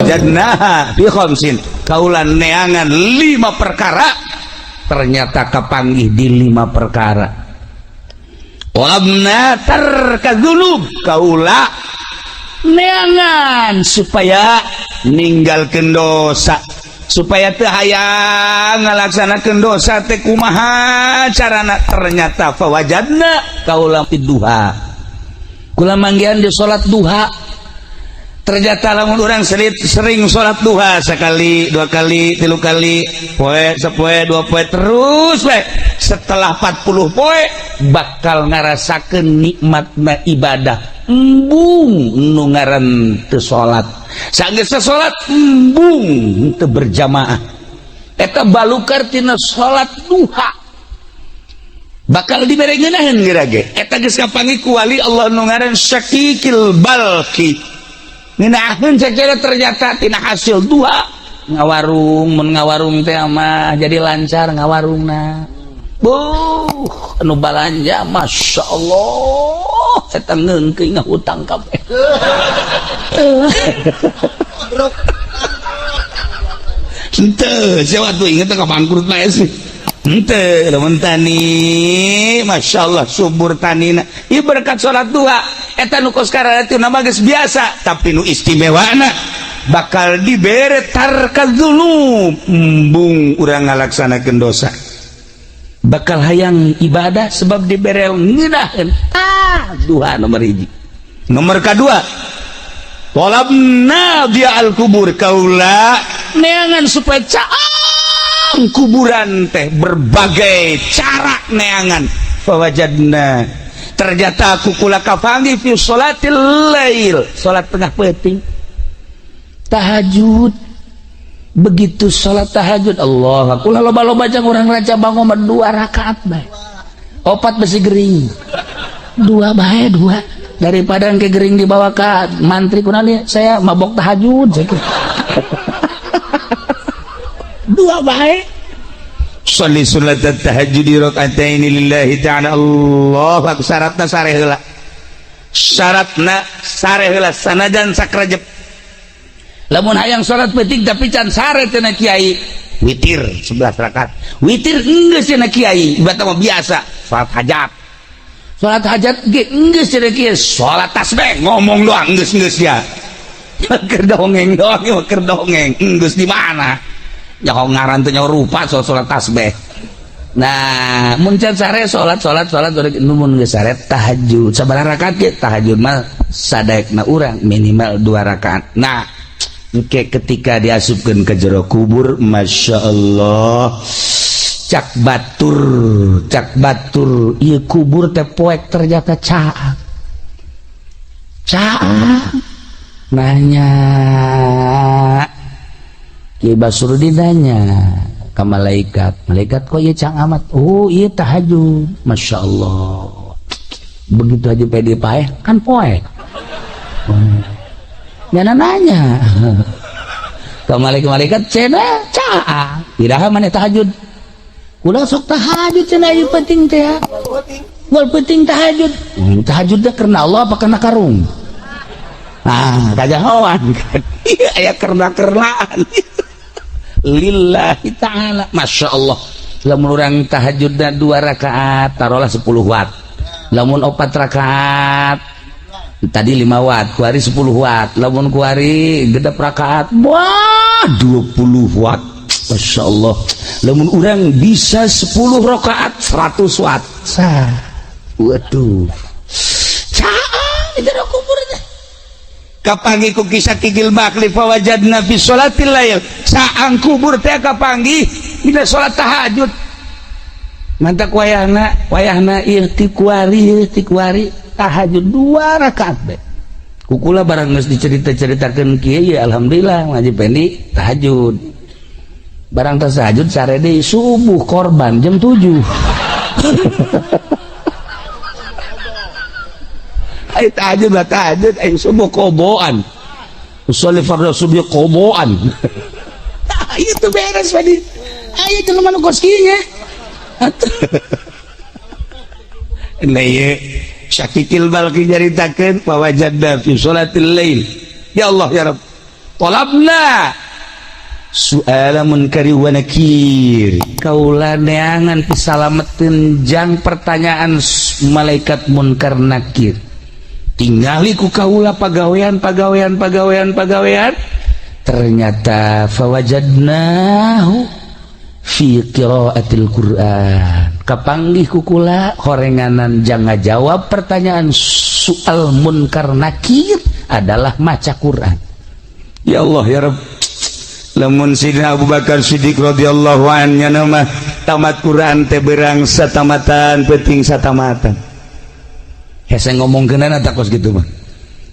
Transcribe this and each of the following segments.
Fawajadnaha fi khamsin, kaula neangan lima perkara, ternyata kapanggih di lima perkara. Talabna tarka dzunub, kaula neangan supaya ninggalkeun dosa, supaya teu hayang ngalaksanakeun dosa teh kumaha carana. Ternyata fawajadna kaula duha, kula manggihan di salat duha. Ternyata lamun orang sering salat duha sekali, dua kali, tilu kali, poe sapoe, dua poe, terus we setelah 40 poe bakal ngarasakeun nikmatna ibadah. Embung nu ngaran teu salat, sanggeus salat embung teu berjamaah. Eta balukar tina salat duha bakal dibere ngeunaheun geura ge. Eta geus kapanggih ku wali Allah nu ngaran Syakikil Balki, ngeunaheun sacara. Ternyata tina hasil duha ngawarung, mun ngawarung teh mah jadi lancar ngawarungna. Buh, anu balanja, Masya Allah, eta ngeungkeun ngahutang kabeh. Henteu, siapa tuh inget ka bangkrut mah sih. Henteu, lamun tani, Masya Allah, subur tanina. Ieu berkat salat duha. Eta nu kos kararitu nama geus biasa, tapi nu istimewana bakal dibere tarka dzunub, embung urang ngalaksanakeun dosa. Bakal hayang ibadah sebab dibere ngeunaheun. Ah, duha nomor hiji. Nomor kedua, talabna dia al kubur, kaula neangan supaya caang kuburan teh berbagai cara neangan. Fawajadna, ternyata aku kula kapanggih fi sholatil lail, salat tengah peuting, tahajud. Begitu salat tahajud, Allah, kula loba-loba jang urang Rancabango mah dua rakaat bae, opat besi gering, dua bae, dua, daripada ke gering dibawa ke mantri kunali saya mabok tahajud, saya dua bae. Sholli sunnat tahajud raka'ataini lillahi ta'ala, Allah akbar. Syaratna sare heula, syaratna sare heula, sanajan sakrajep. Lamun hayang salat peuting tapi can sare cenah kiai, witir 11 rakaat. Witir enggeus cenah kiai, ibarat mah biasa salat hajat. Salat hajat ge enggeus cenah kiai, salat tasbih ngomong doang enggeus, enggeus ya. Keur dongeng doang, keur dongeng. Enggeus di mana? Nyaho ngaran teh, nyaho rupa soal salat tasbih. Nah, mun can sare salat, salat, salat, mun geus sare tahajud. Sabaraha rakaat ge tahajud mah sadaekna urang, minimal dua rakaat. Nah, engke ketika diasupkeun ke jero kubur, Masya Allah, cak batur, cak batur ieu kubur teh poek, ternyata caang caang. Nanya Ki Basrudin, nanya ke malaikat, "Malaikat, kok ieu caang amat?" "Oh, iya, tahajud." Masya Allah, begitu aja pede paeh kan poek. Nyana nanya ke malaikat-malaikat, "Cenah caang, iraha maneh tahajud?" "Kula sok tahajud," cenah, "ieu penting teh ya. Moal penting tahajud." Tahajud teh karena Allah apa karena karung? Ah, kajahoan kan. Iya, aya karena-karenaan. Lillahi ta'ala. Masya Allah. Lamun urang tahajudna dua rakaat, taruhlah 10 watt. Lamun opat rakaat, tadi 5 watt, kuari 10 watt. Lamun kuari genep rakaat, wah, 20 watt. Masya Allah. Lamun urang bisa 10 rakaat, 100 watt. Sah. Waduh. Caang di jero kuburnya. Kapanggih ku kisah Kikil Bakli, fawajadna fi sholatil lail, saang kubur teh kapanggih dina salat tahajud. Mantak wayahna wayahna ieu ti kuari, ieu ti kuari tahajud dua rakaat be. Kukula barang geus dicerita-ceritakeun kieu ya, alhamdulillah ngaji pendi tahajud. Barang tahajud sare deui, subuh korban jam 7. Ayo tahajud lah tahajud, ayo subuh koboan. Usolli fardhu subuh koboan. Nah, itu beres tadi. Ayo jelema nu kos kieu nya. Nah, ieu Syakikil Balki nyaritakeun, wawajadna fi sholatil lail. Ya Allah ya Rabb. Talabna su'ala munkari wa nakir, kaula neangan pisalameteun jang pertanyaan malaikat munkar nakir. Tingali ku kaula pagawean pagawean pagawean pagawean, ternyata fawajadnahu fi qiraatil Qur'an. Kapanggih ku kula horenganan jang ngajawab pertanyaan soal munkar nakir adalah maca Quran. Ya Allah ya Rabb, lamun Sidina Abu Bakar Siddiq radhiyallahu anhu mah tamat Quran teh berang satamatan, penting satamatan. Hese ngomongkeunana tak kos kitu mah.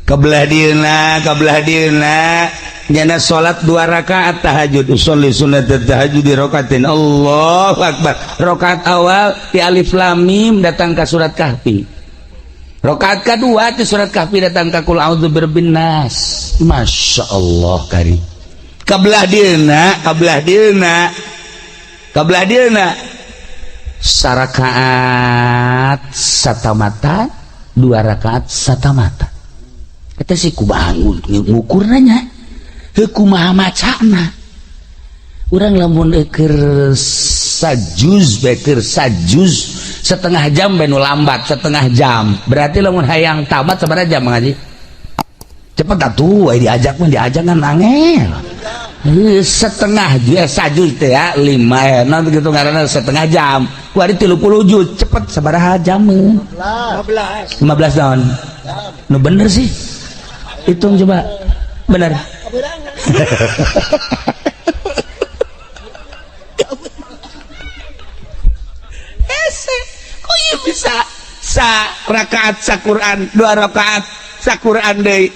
Kebelah dieuna, kebelah dieuna nyana salat 2 rakaat tahajud, usolli sunnat tahajud di rakaatin, Allahu akbar. Rakaat awal di alif lam mim datang ke surat Kahfi, rakaat kedua di surat Kahfi datang ke qul a'udzu birabbin nas. Masya Allah kari. Kebelah dieuna, kebelah dieuna, kebelah dieuna sarakaat satamatan, 2 rakaat satamatan. Eta sih ku bangun ngukur nanya heuh kumaha macana urang. Lamun keur sajuz bae, keur sajuz setengah jam bae, nu lambat setengah jam, berarti lamun hayang tamat sabaraha jam ngaji? Cepet atuh, aya diajak mah, diajak kan angel. Setengah dia sajuz teh ya lima, non gitu ngaranna setengah jam. Kuari 30 juz cepet sabaraha jam? 15. 15 tahun nu bener sih, hitung coba bener. Hese kok ieu bisa sa rakaat sa Quran, 2 rakaat sa Quran deui?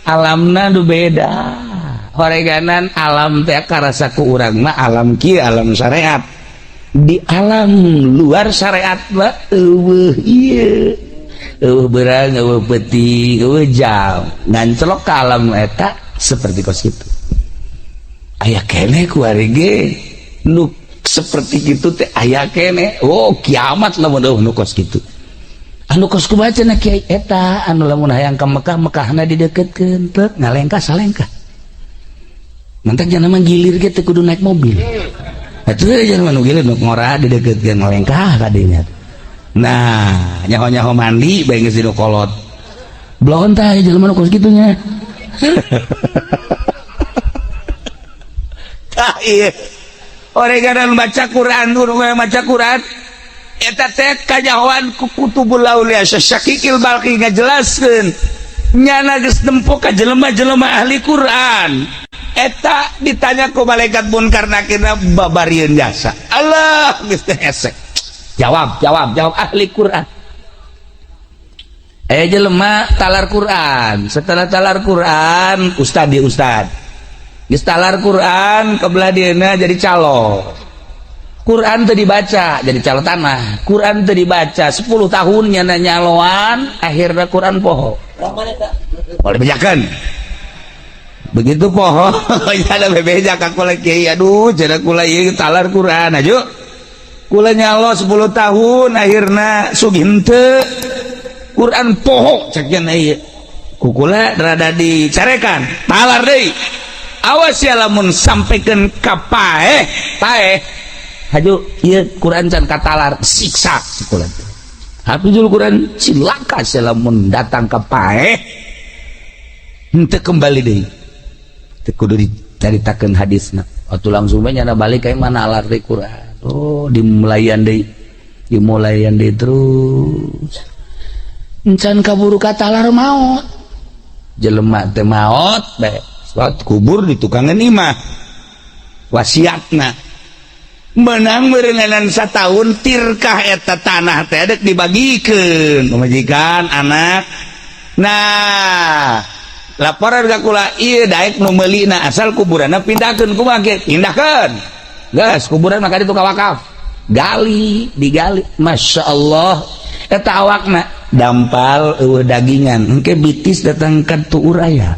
Alamna nu beda horeganan alam teh karasa ku urang mah alam kieu, alam syariat. Di alam luar syariat mah eueuh ieu, eueuh beurang, eueuh peuting, eueuh jam, ngancelok ka alam eta seperti kos kitu. Aya keneh ku ari ge nu seperti kitu teh, aya keneh. Oh, kiamat lamun eueuh nu kos kitu. Anu kos kumaha cenah, Kiai? Eta anu lamun hayang ka Mekah, Mekahna dideukeutkeun, teu ngalengkah salengkah. Mantak jangan mah gilir ge teu kudu naik mobil. Atuh jangan nu gilir nu ngora dideukeutkeun, ngalengkah ka dinya. Nah, nyaho-nyaho mandi bae geus dinu kolot. Blon tah jelema nu kos kitu nya. Tah ieu. Oreganan baca Quran, urang maca Quran eta teh kanyahoan ku kutubul aulia Syakikil Balki ngajelaskeun nyana geus nempo ka jelema-jelema ahli Quran. Eta ditanya ku malaikat munkar nakir babarieun jasa. Allah, geus teh hese. Jawab, jawab, jawab ahli Quran. Jelema talar Quran, setelah talar Quran ustad di ustad. Geus talar Quran kebelah dieuna jadi calo. Quran teu dibaca jadi calo tanah. Quran teu dibaca 10 tahun nyana nyaloan, akhirnya Quran poho. Boleh bejakan. Begitu poho, ada bebeja ka kula, kiai, aduh cenah kula ieu talar Quran aju. Kula nyalo 10 tahun akhirna sugih henteu. Quran poho cek cenah ieu. Ku kula rada dicarekan, talar deui. Awas ya lamun sampaikan ka paeh, paeh. Haju ieu Quran can katalar, siksa si kula. Hafizul Quran cilaka lamun datang ka paeh henteu kembali deui. Teu kudu dicaritakeun hadisna. Atuh langsung bae nyana balik ka mana alar deui Quran. Oh, dimulayan deui. Dimulayan deui terus. Encan kaburu katalar maot. Jelema teh maot bae. Salat kubur di tukangan imah. Wasiatna menang meureunan satahun tirkah eta tanah teh dek dibagikeun pamajikan anak. Nah, laporan ka kula ieu daek nu meulina asal kuburanna pindahkeun. Kumaha ge pindahkeun geus kuburan maka ditu ka wakaf, gali digali. Masya Allah, eta awakna dampal eueuh dagingan, engke bitis datang ka tuur, aya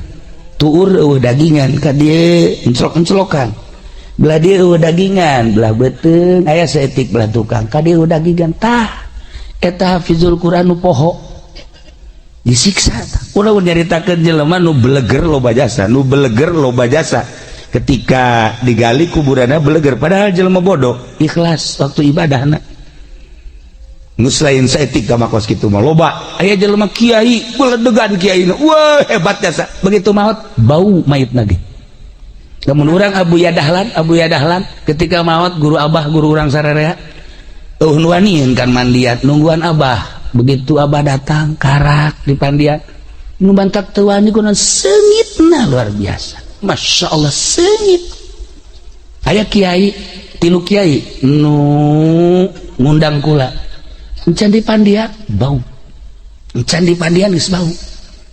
tuur eueuh dagingan ka dieu, enclok-enclokan belah dieu eueuh dagingan, belah beuteung aya saeutik, belah tukang ka dieu eueuh dagingan. Tah eta hafizul Quran nu poho disiksa tah. Ulah nyaritakeun jelema nu beleger loba jasa, nu beleger loba jasa. Ketika digali kuburannya beleger, padahal jelema bodoh, ikhlas waktu ibadahna. Geus lain saeutik ka makos kitu mah loba. Aya jelema kiai, beledegan kiai. Wah, hebat jasa. Begitu maot bau mayitna ge. Lamun urang Abu Yadahlan ketika maot guru abah guru urang sararea eueuh nu wanian kan mandian nungguan abah. Begitu abah datang karak di pandian nu bantak teu wani kunaon seungitna luar biasa. Masya Allah seungit. Aya kiai tilu kiai nu ngundang kula encan di pandian bau, encan di pandian geus bau.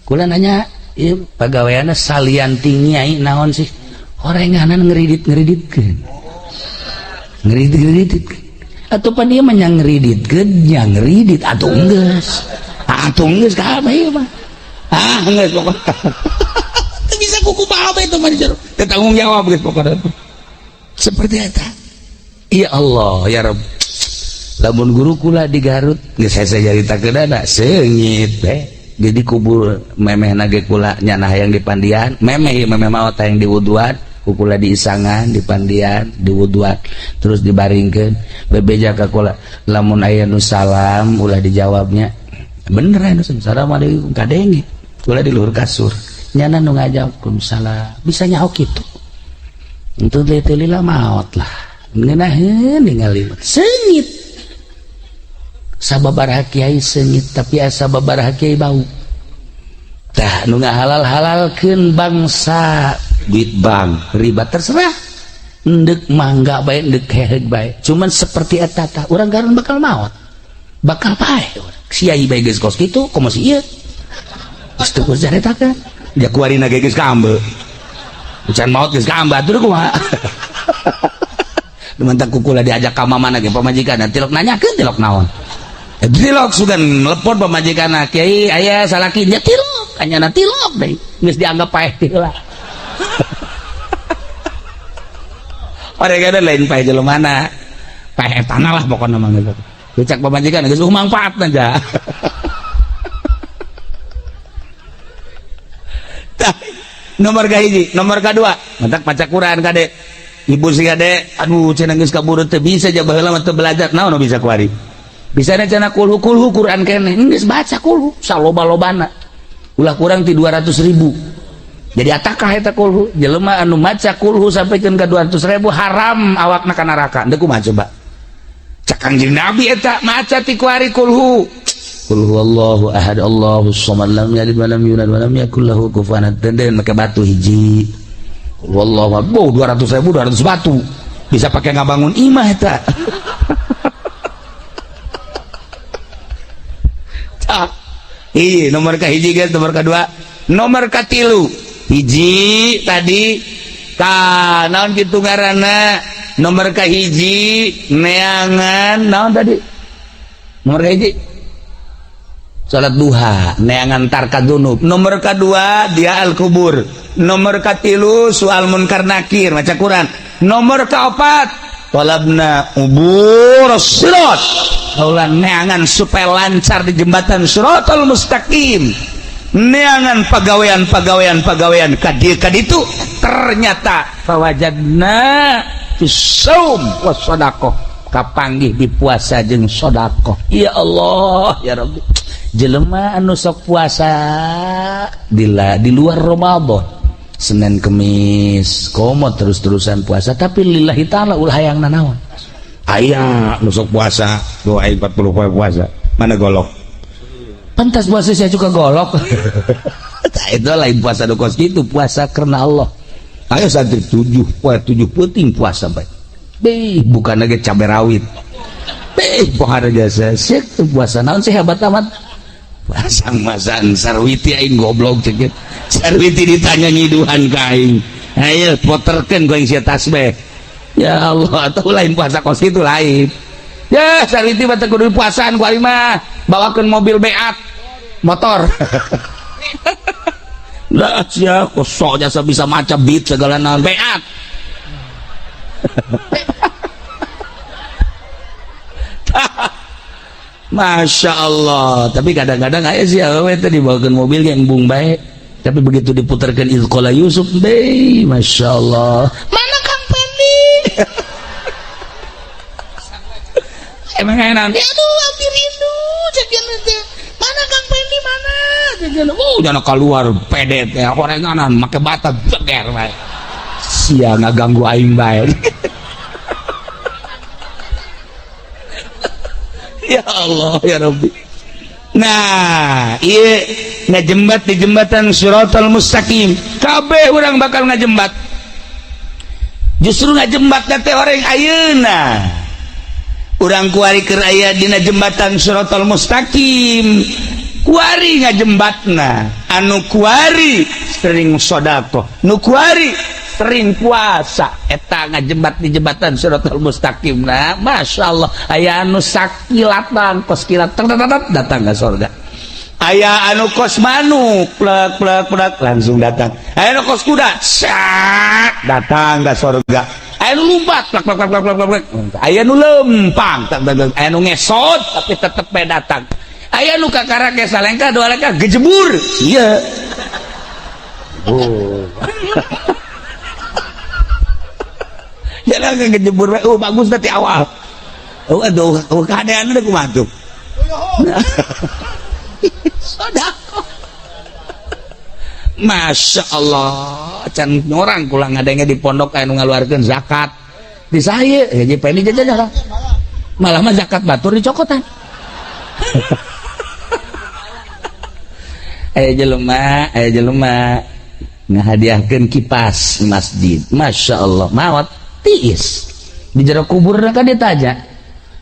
Kula nanya ieu pagaweanna salian ti nyai naon sih? Orenganan ngeridit-ngeriditkeun. Ngeridit-ngeriditkeun. Atuh pan ieu mah nya ngeriditkeun, nya ngeridit atuh geus. Atuh geus kabeh ieu mah. Ah geus pokona. Teu bisa kuku bae itu mah jero. Teu tanggung jawab geus pokona. Seperti eta. Ya Allah ya Rabb. Lamun guru kula di Garut geus hese nyaritakeunana seungit teh. Jadi kubur memeh nage kula nyana hayang di pandian, memeh memeh maot hayang diwuduan, kukula diisangan di pandian diwuduan terus dibaringkeun bebeja ka kula lamun aya nu salam ulah dijawabnya. Bener aya nu assalamualaikum kadenge kula di luhur kasur nyana nu ngajawab salam bisa nyaho kitu. Entu teh teu lila maot lah ngeunaheun ningali seungit. Sababaraha kiai seungit tapi asa sababaraha kiai bau. Tah nu ngahalal-halalkeun bangsa duit bank riba terserah endek mangga bae endek heheug bae cuman seperti eta tah urang garun bakal maot bakal paeh kiai bae geus kos kitu komo si ieu geus teu kudu caritakeun dia kuarina ge geus kaambe can maot geus kaambe atuh kumaha. Lumantak kukula diajak ka mamana ge pamajikan tilok nanyakeun tilok naon. Tilok sugan telepon pamajikan kiai aya salaki nya tilok anyana tilok deui geus dianggap paeh teh lah. Oregana lain paeh jelemana paeh tanah lah pokona mah geus. Cek pamajikan geus mangfaatna ja. Nomor kahiji, nomor kadua, mantak maca Quran kade. Ibu sih kade, aduh cenah geus kaburu teu bisa ja baheula mah teu belajar naon nu bisa kuari. Bisa cenah kulhu kulhu Quran keneh geus baca kulhu saloba-lobana. Ulah kurang ti 200.000. Jadi atakah eta kulhu? Jelema anu maca kulhu sampikeun ka 200.000 haram awakna ka neraka. Deuk kumaha coba? Cak Kangjeng Nabi eta maca ti kuari kulhu. Qul huwallahu ahad Allahus samad lam yalid wa lam yulad wa lam yakul lahu kufuwan ahad. Den make batu hiji. Qul huwallahu ahad. 200.000 200 batu. Bisa pakai ngabangun imah eta. Hiji nomor ka hiji guys, nomor kedua, nomor katilu. Hiji tadi ka naon kitu ngaranna? Nomor ka hiji neangan naon tadi? Nomor ka hiji salat duha neangan tarka dzunub. Nomor kedua dia al kubur. Nomor katilu soal munkar nakir maca Quran. Nomor keempat talabna ubur sirat. Kaula neangan supaya lancar di jembatan siratal mustaqim. Neangan pagawean-pagawean ka ditu ternyata fawajadna fis shaum was sadaqah kapanggih di puasa jeung sedekah. Ya Allah ya Rabbi. Jelema anu sok puasa di luar Ramadan Senin Kemis komo terus-terusan puasa tapi lillahi ta'ala ulah hayang nanaon. Aya nu sok puasa doa 40 poe puasa mana golok pantas puasa saya juga golok. Tah itu lain puasa nu kos kitu, puasa karena Allah. Ayo santri 7 poe 7 peuting puasa bae. Beh bukan lagi cabe rawit. Beh pohara jasa sieuk teu puasa naon sih hebat amat. Pasang-masang sarwiti aing goblok cek. Sarwiti ditanya nyiduhan ka aing. Ayo poterkeun ku aing sia tasbih. Ya Allah, atau lain puasa kos kitu lain. Ya sarwiti mah teu kudu puasaan ku aing mah. Bawakeun mobil beat motor. Lah sia kosok jasa bisa maca beat segala naon beat. Masya Allah. Tapi kadang-kadang aya sih awewe teh dibawakeun mobil yang embung bae. Tapi begitu diputarkan Idz Qala Yusuf, be, Masya Allah. Mana Kang Pendi? Emang enak. Aduh, abdi rindu. Cek teh. Mana Kang Pendi mana? Cek. Oh, jangan keluar pede teh horenganan make bata jeger bae. Sia ngaganggu aing bae. Ya Allah ya Rabbi. Nah, iya ngajembat di jembatan Shiratal Mustaqim. Kabeh urang bakal ngajembat. Justru ngajembat teh orang ayeuna. Urang kuari keur aya dina jembatan Shiratal Mustaqim. Kuari ngajembatna. Anu kuari sering sedekah, nu kuari sering puasa, eta ngajembat di jembatan Shiratal Mustaqim. Nah, Masya Allah, aya anu sakilatan kos kilat datang ke surga. Aya anu kos manuk plek plek plek langsung datang. Aya anu kos kuda sak datang ke surga. Aya anu lumpat plek plek plek plek plek. Aya anu lempang, aya anu ngesot tapi tetep bae datang. Aya nu kakara ge salengkah dua lengkah gejebur. Iya. Oh. Jangan ngejebur, oh bagus nanti awal. Oh aduh, oh keadaan udah kumaha tuh. Sedekah. Masya Allah, can orang pulang ngadengnya di pondok aya nu ngaluarkeun zakat. Di saya, ya jadi pendi jajan. Malah mah zakat batur dicokotan. Aya jelema ngahadiahkeun kipas masjid. Masya Allah, maot tiis di jero kubur kan ditanya.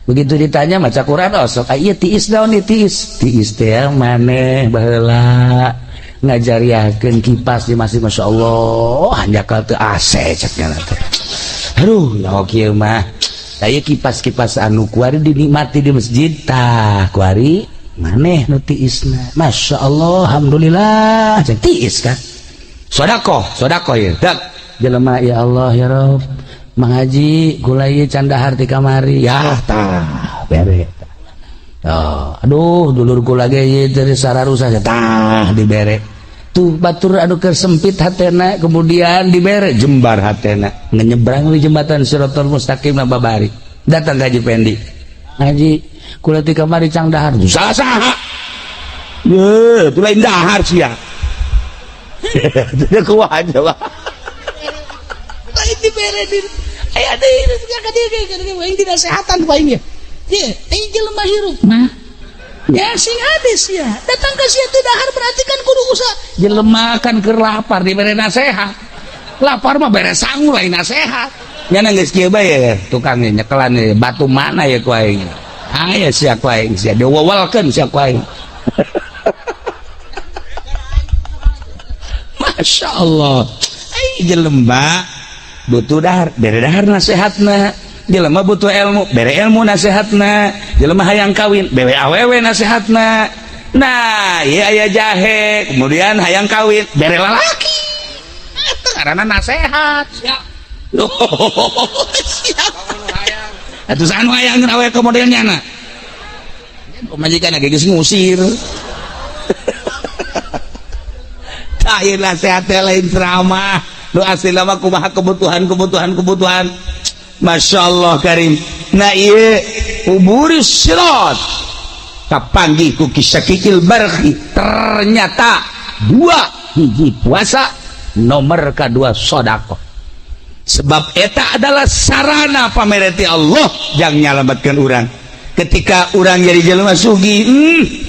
Begitu ditanya maca Quran, oh sok ieu tiis daun ieu tiis. Tiis teh maneh baheula ngajariakeun kipas di masjid. Masya Allah, hanjakal teu AC ceknya teh. Aduh, nyaho kieu mah. Aya kipas-kipas anu kuari dinikmati di masjid tah kuari maneh nu tiisna. Masya Allah, alhamdulillah cek tiis kan. Sedekah, sedekah ieu. Dak jelema ya Allah ya Rabb. Mang Haji gulai candahar ti kamari ya tah bere. Oh, aduh dulur kula ge ieu teh sararusa tah dibere. Tuh batur anu keur sempit hatena kemudian dibere jembar hatena. Nyenyebrang di jembatan Shiratal Mustaqim na babari. Datang ka Haji Pendi. Haji kula ti kamari cang dahar. Salah saha? Ye, tu lain dahar sia. Teu kumaha coba. Lain dibere di aya deui ka dieu aing dinasehatan ku aing ye. Ye, aing jelema hirup mah. Ya sing hadis ya. Datang ka sia teu dahar berarti kan kudu usaha. Jelema kan keur lapar dibere nasehat. Lapar mah bere sangu lain nasehat. Nya geus kieu bae tukang nyekelan batu mana ya ku aing. Aya sia ku aing sia diwewelkeun sia ku aing. Masya Allah. Ai jelema butuh dahar, bere dahar nasehatna. Jelema butuh ilmu, bere ilmu nasehatna. Jelema hayang kawin, bere awewe nasehatna. Nah, ieu aya jahe, kemudian hayang kawin, bere lalaki. Eta ngaranna nasehat. Siap. Siap. Atuh anu hayang awewe ke modelnya na. Pamajikan ge geus ngusir. Tah ieu nasehat teh lain ceramah. Nu asli lama kumaha kebutuhan. Masya Allah karim. Nah ieu uburis sirat kapanggih ku kisah kikil barhi. Ternyata dua hiji puasa, nomor kedua sedekah. Sebab eta adalah sarana pamereti Allah jang nyalametkeun urang. Ketika urang jadi jelema sugih,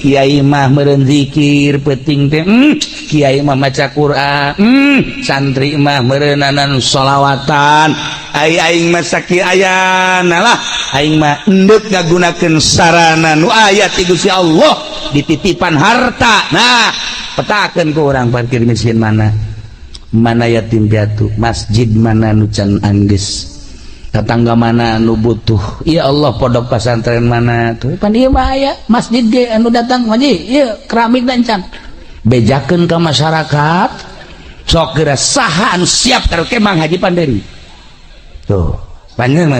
kiai mah meureun zikir peuting teh, kiai mah maca Quran, santri mah meureunanan sholawatan. Ai aing mah sakieu ayana lah, aing mah endek ngagunakeun sarana nu aya ti Gusti Allah dititipan harta. Nah, petakeun ku urang parkir miskin mana? Mana yatim piatu, masjid mana nu can anggeus, tetangga mana anu butuh. Ya Allah, pondok pesantren mana tuh pan ieu mah aya masjid ge anu datang haji ieu keramik dan can bejakeun ka masyarakat. Sok geura saha anu siap taruh ke Mang Haji Panderi tuh panjang mah.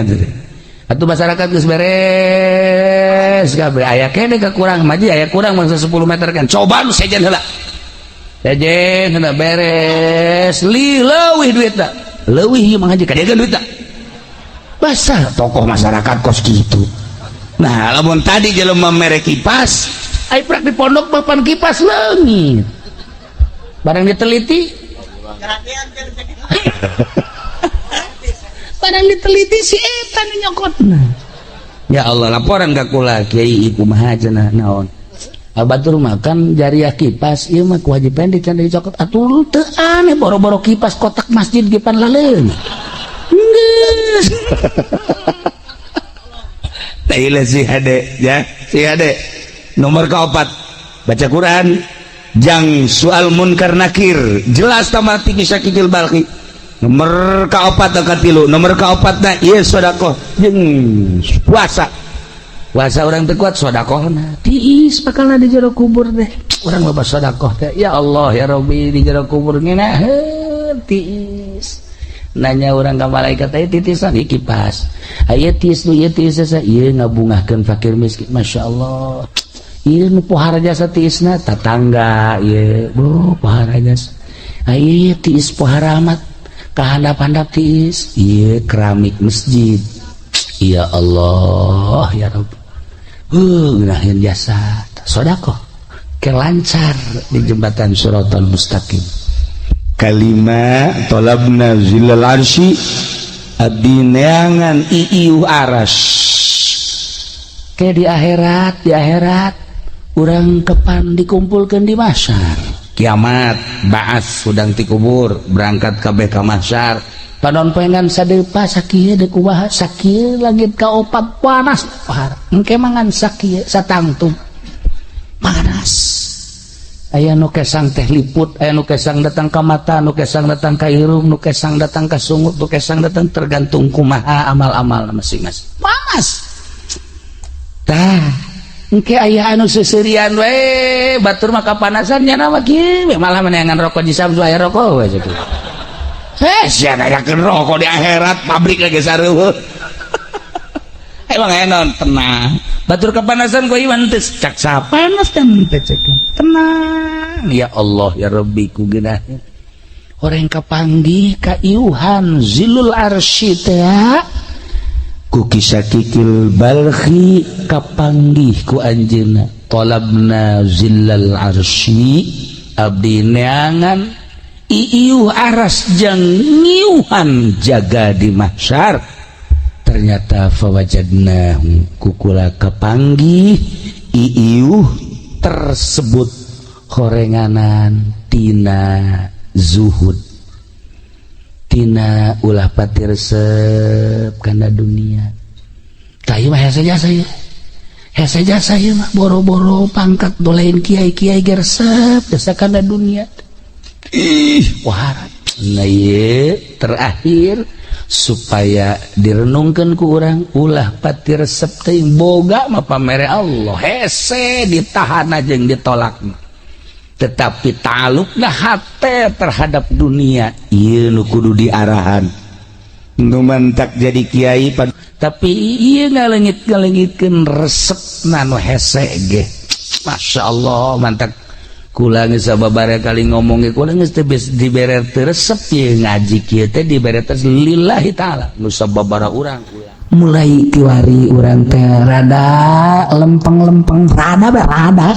Atuh masyarakat geus beres kabeh, aya keneh kekurang maju, aya kurang mangsa 10 meter kan. Coba nu sejen heula. Sejen heula beres, li leuwih duitna. Leuwih ieu mah haji kadegan duitna. Basah tokoh masyarakat kos kitu. Nah, lamun tadi jelema mere kipas, ai prak di pondok papan kipas leungit. Barang diteliti, barang diteliti si eta nu nyokotna. Ya Allah, laporan ka kula, "Kiai, kumaha cenah?" "Naon?" "Batur makan jariah kipas ieu mah kewajiban dican dicokot." Atuh teu aneh, boro-boro kipas, kotak masjid ge pan laleung. Geus. Tailah si hade ya, si hade. Nomor keempat, baca Quran jang soal munkar nakir jelas tamat Ki Syakikil Balkhi. Nomor keempat katilu, nomor keempatna ieu sedekah jeung puasa. Puasa orang teu kuat, sedekahna tiis bakalna di jero kubur deh. Urang loba sedekah teh, ya Allah ya Rabbi, di jero kubur ngeunaheun tiis. Nanya orang ka malaikat, "Aya titisan?" "Ieu kipas." "Aya tiis nu ieu tiis ieu ngabungahkeun fakir miskin." Masya Allah, ieu nu pohara jasa tiisna tatangga ieu, bu pohara jasa. Ieu tiis pohara amat kahandap-handap tiis ieu keramik masjid. Ya Allah ya Rabb, ngeunaheun jasa sedekah ke lancar di jembatan Shiratal Mustaqim. Kalima, talabna zillal arsy, abdi neangan iiuh aras ke di akhirat. Di akhirat urang kepan dikumpulkan di mahsyar kiamat, baas hudang ti kubur berangkat kabeh ka mahsyar. Panon poe ngan sadepa sakieu, deuk kumaha sakieu, langit ka opat panas pohara. Engke mangan sakieu satangtung panas. Aya nu kesang teh liput, aya nu kesang datang ka mata, nu kesang datang ka irung, nu kesang datang ka sungut, nu kesang datang, tergantung kumaha amal-amal masing-masing. Panas tah engke aya anu seuseurian we, batur mah kapanasan nya mah kieu malah meneangan rokok di Samsu, aya rokok we kitu. Eh, sia nanyakeun rokok di akhirat, pabrik lagi sareueuh. Emang aya naon, tenang. Batur kepanasan ku iman teh cak panas dan teh cek. Tenang. Ya Allah ya Rabbi, ku geunah. Orang kapanggih ka iuhan zilul arsy teh ku Ki Syakikil Balkhi, kapanggih ku anjeunna, talabna zillal arsy, abdi neangan iiuh aras jang ngiuhan jaga di mahsyar. Ternyata fawajadna, kukula kapanggih iiuh tersebut horenganan tina zuhud, tina ulah pati resep kana dunia. Tah mah hese jasa ieu, hese jasa ieu mah, boro-boro pangkat dolain kiai-kiai ge resep jasa kana dunia. Ih, wah. Nah, ieu terakhir supaya direnungkan ku urang, ulah pati resep teuing. Boga mah pamere Allah, hese ditahan jeung ditolak, tetapi talukna hate terhadap dunia ieu nu kudu diarahan. Nu mantak jadi kiai tapi ieu ngalengit ngalengitkeun resepna nu hese ge, Masya Allah. Mantak kula geus sababaraha kali ngomong ge, kula geus teu dibere teu resep ieu ngaji kieu teh, dibere teh lillahi taala. Nu sababaraha urang Mulai kiwari urang teh rada lempeng-lempeng, rada rada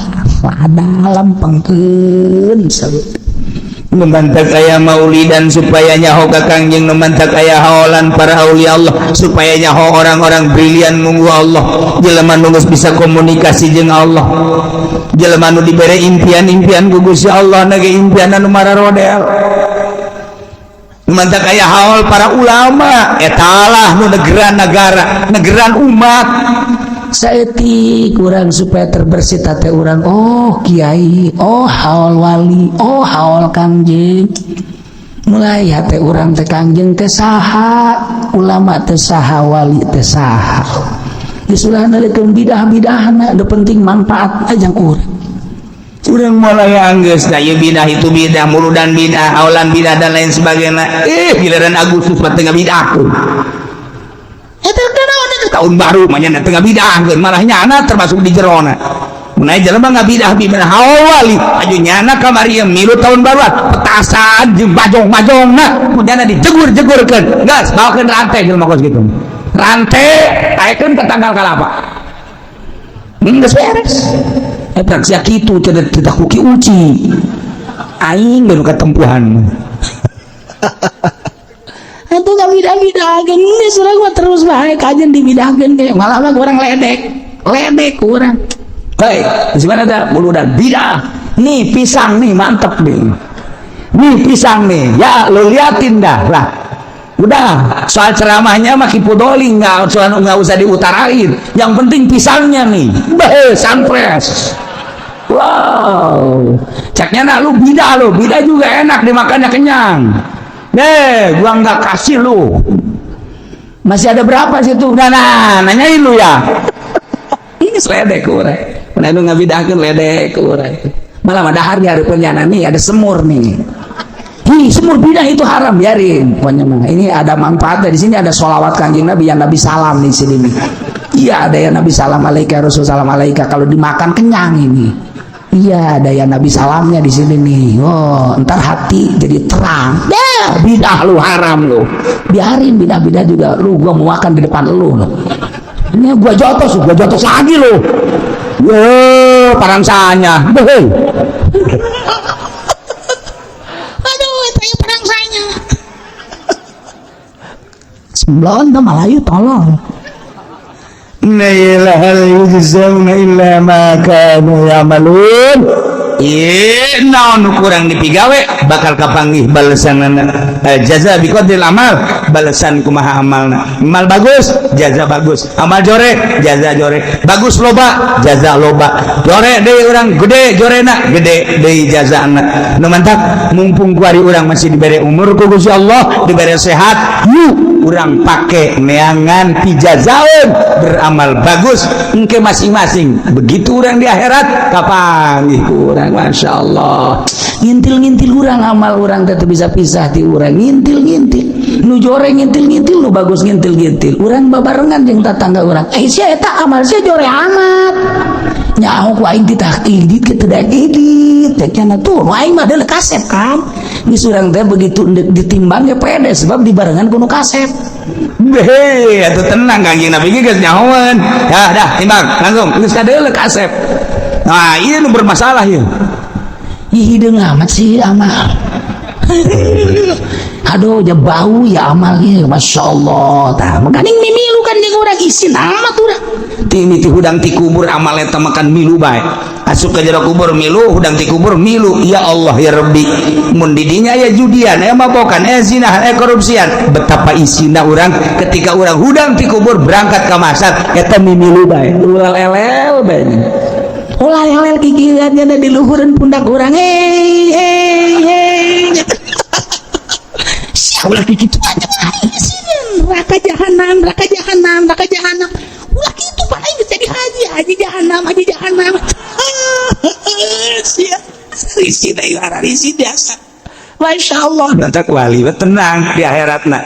rada lempengkeun. Nu mantak aya maulidan supaya nyaho ka Kangjeng, nu mantak aya haolan para aulia Allah supaya nyaho orang-orang brilian nunggu Allah, jelema nu geus bisa komunikasi jeung Allah, jelema nu dibere impian-impian ku Gusti Allah na ge impian anu mararodel. Nu mantak aya haol para ulama, etalah nu negeran negara, negeran umat. Saeutik urang supaya terbersih tate urang, oh kiai, oh haol wali, oh haol Kangjeng. Mulai hate urang teh Kangjeng teh saha, ulama teh saha, wali teh saha. Geus ulah nalikeun bidah-bidahna, nu penting manfaat aja urang. Urang mulai anggeus da ieu bidah, itu bidah, muludan bidah, haolan bidah, dan lain sebagainya. Eh, giliran Agustus mah tengah bidah. Eta naon eta? Tahun baru mah nya tengah bidah malah nyana termasuk di jerona. Mun aya jelema ngabidah bi haul wali aju nyana kamari milu tahun baruan petasan jeung bajong-bajongna mun nyana dijegur-jegurkeun geus bawakeun rantai jelema kos kitu. Rantai taekeun ka tanggal kalapa. Geus beres. Eta sia kitu tidak kuki uci. Aing baru ketempuhan. Itu nggak bidah-bidahkeun geus urang mah terus bae kajen dibidahkeun ge malah mah kurang ledek. Ledek kurang. Hei, di mana ada bulu dan bidah. Nih pisang nih mantep nih. Nih pisang nih, ya lo liatin dah lah. Udah, soal ceramahnya mah kipudoli nggak soal nggak usah diutarain. Yang penting pisangnya nih. Beh, sunfresh. Wow. Caknya nak lu bidah lu, bidah juga enak dimakannya kenyang. Nih, gua nggak kasih lu. Masih ada berapa situ? Nah, nah, nanyain lu ya. Ini seledek urang. Mana nu ngabidahkeun ledek urang. Malah mah dahar di hareupeun nyana nih ada semur nih. Hi, semur bidah itu haram biarin. Pokoknya mah ini ada manfaatnya di sini ada sholawat Kanjeng Nabi yang Nabi salam di sini nih. Iya, ada yang Nabi salam alaika Rasul salam alaika kalau dimakan kenyang ini. Iya, ada yang Nabi salamnya di sini nih. Oh, ntar hati jadi terang. Dah, bidah lu haram lu. Biarin bidah-bidah juga lu gua mau makan di depan lu. Ini gua jotos lagi lu. Yo, parangsanya. Beuh. Aduh, itu ya parangsanya. Semblon tuh Malayu tolong. Naila hal yujzauna illa ma kanu ya'malun. Ieu naon nu kurang dipigawe bakal kapanggih balesanana. Jaza biqadril amal, balesan kumaha amalna. Amal bagus, jaza bagus. Amal jore, jaza jore. Bagus loba, jaza loba. Jore deui urang gede jorena, gede deui jazana. Nu mantak mumpung kuari urang masih dibere umur ku Gusti Allah, dibere sehat, yuk urang pake neangan pijazaeun beramal bagus engke masing-masing. Begitu urang di akhirat kapanggih ku urang. Masya Allah ngintil-ngintil urang amal urang teh bisa pisah ti urang ngintil-ngintil nu jore ngintil-ngintil nu bagus ngintil-ngintil urang babarengan jeung tatangga urang sia eta amal sia jore amat nyaho ku aing titah idit kitu daek idit teh cenah tuh nu aing mah deuleu kasep kan geus urang teh begitu ditimbang ge pede sebab dibarengan ku nu kasep. Hei, atuh tenang Kangjeng Nabi ge geus nyahoeun. Ya dah timbang langsung geus kadeuleu kasep. Nah, ieu nu bermasalah ieu. Ih, hideung amat sih amal. Aduh, ja bau ya amal ieu, Masya Allah. Tah, makaning mimilu kan jeung urang isin amat urang. Ti hudang ti kubur amal eta makan milu bae. Asup ka jero kubur milu, hudang ti kubur milu. Ya Allah ya Rabbi. Mun di dinya aya judian, aya mabokan, aya zinahan, aya korupsian. Betapa isina urang ketika urang hudang ti kubur berangkat ka masar eta mimilu bae. Ulah elel bae. Ulah elel kikieuannya da di luhureun pundak urang. Hei hei hei. Sia ulah kikitu aja. Neraka jahanam, neraka jahanam, neraka jahanam. Ulah kitu pak aing jadi haji, haji jahanam, haji jahanam. Sia Risi deui risi biasa. Masya Allah. Lantak wali tenang di akhiratna.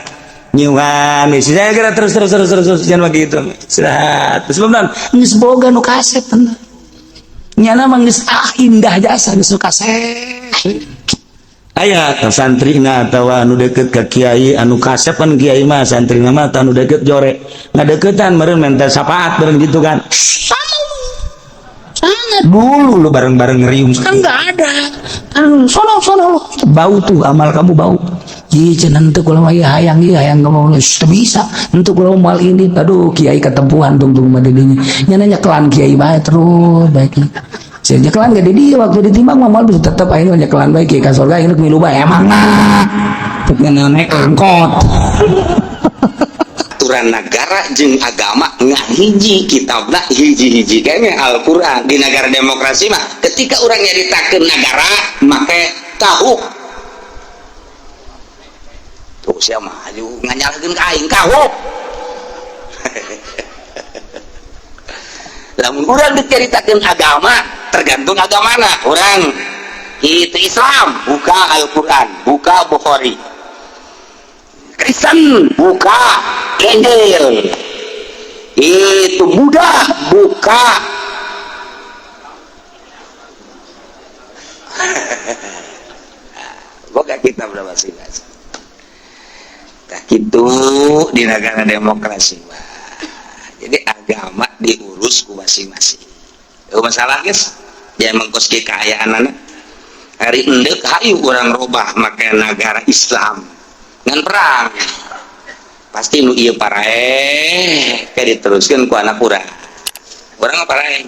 Nyuhan, saya kira terus terus terus terus terus jangan begitu. Istirahat. Terus belum Geus boga nu kasep tenang. Nyana mah geus ah indah jasa geus nu kasep. Aya santrina atawa anu deket ka kiai anu kasep kan kiai mah santrina mah anu deket jore. Ngadeukeutan meureun minta syafaat meureun gitu kan. Sama sangat Dulu lu bareng-bareng ngeriung. Kan nggak ada. Kan sono sono lu. Bau tuh amal kamu bau. Ih, cenah henteu kula mah ieu hayang ieu hayang ngomong teu bisa. Henteu kula moal ini. Aduh, kiai ketempuhan tungtung mah di dinya. Nya nyekelan kiai bae terus baik. Saya nyekelan ge di dieu waktu ditimbang mah moal bisa tetep aing nyekelan bae kiai ka surga aing milu bae emang nah. Teu naik angkot. Aturan negara jeung agama nggak hiji kitabna hiji-hiji kayaknya Al-Qur'an. Di negara demokrasi mah ketika orang nyaritakeun negara make tahu tuh sia mah aju nganyalahkeun ka aing tahu. Lamun urang diceritakeun agama tergantung agamana urang itu Islam buka Al-Qur'an, buka Bukhari. Kristen buka Injil. Itu budak buka. Boga kita berapa sih? Tah kitu di negara demokrasi mah. Jadi agama diurus ku masing-masing. Eueuh masalah geus. Ya emang kos kieu kaayaanana. Hari endek hayu urang robah make negara Islam. Ngan perang. Pasti nu ieu paraeh ke diteruskeun ku anak urang. Urang mah paraeh.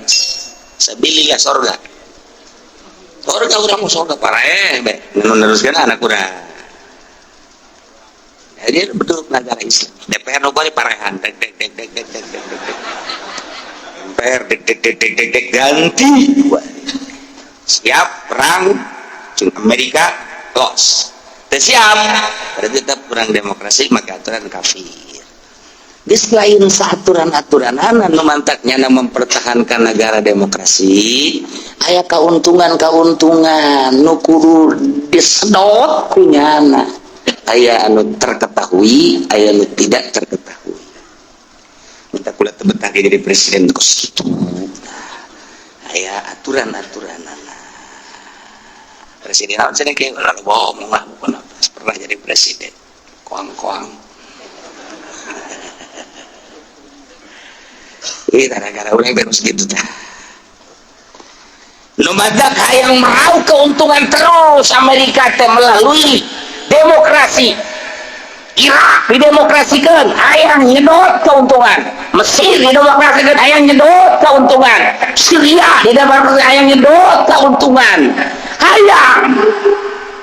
Sabilillah sorga. Sorga urang mah sorga paraeh bae. Ngan neruskeun anak urang. Jadi betul negara Islam. DPR nu bari parehan dek dek dek dek dek dek dek dek. MPR dek dek dek dek dek dek ganti. Siap perang jeung Amerika los. Teu siap berarti tetap perang demokrasi maka aturan kafir. Geus lain saaturan-aturanana nu mantak nyana mempertahankan negara demokrasi, aya kauntungan-kauntungan nu kudu disedot ku nyana. Aya anu terketahui, aya anu tidak terketahui. Minta kula teu betah jadi presiden kos kitu. Aya aturan-aturanana. Presiden naon cenah kieu lalu bohong lah bukan pernah jadi presiden. Koang-koang. Ih, gara-gara urang terus gitu tah. Nu matak hayang meraup keuntungan terus Amerika teh melalui demokrasi. Irak didemokrasikan hayang nyedot keuntungan, Mesir didemokrasikan hayang nyedot keuntungan, Syria didemokrasikan hayang nyedot keuntungan, hayang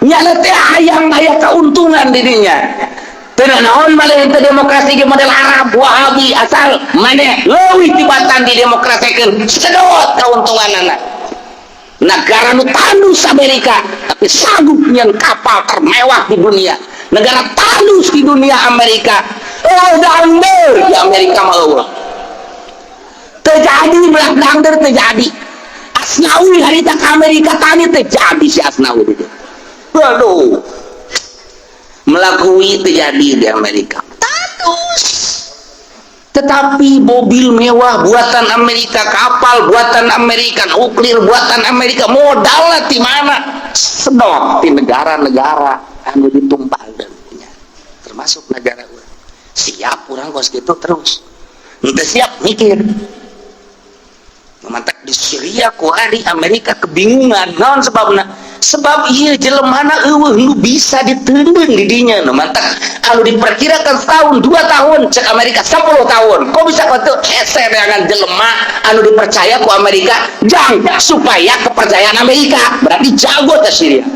nyana teh hayang aya keuntungan didinya. Teu naon maneh teh demokrasi ge model Arab Wahabi asal maneh leuwih tibatan didemokrasikeun sedot keuntunganana. Negara nu tandus Amerika tapi sanggup nyen kapal termewah di dunia. Negara tandus di dunia Amerika. Oh dangder di Amerika mah eueuh. Teu jadi belah dangder teu jadi. Asnawi harita ka Amerika tani teu jadi si Asnawi itu. Waduh. Melakui teu jadi di Amerika. Tandus. Tetapi mobil mewah buatan Amerika, kapal buatan Amerika, nuklir buatan Amerika, modalnya di mana? Sedot di negara-negara anu ditumpang punya, termasuk negara urang. Siap urang kos gitu terus. Henteu siap mikir. Mantak di Syria kuari Amerika kebingungan. Naon sebabna? Sebab ieu jelemana eueuh nu bisa diteundeun di dinya. Nu mantak anu diperkirakan setahun, 2 tahun, cek Amerika 10 tahun. Kok bisa kitu? Hese neangan jelema anu dipercaya ku Amerika jang supaya kepercayaan Amerika. Berarti jago teh Syria.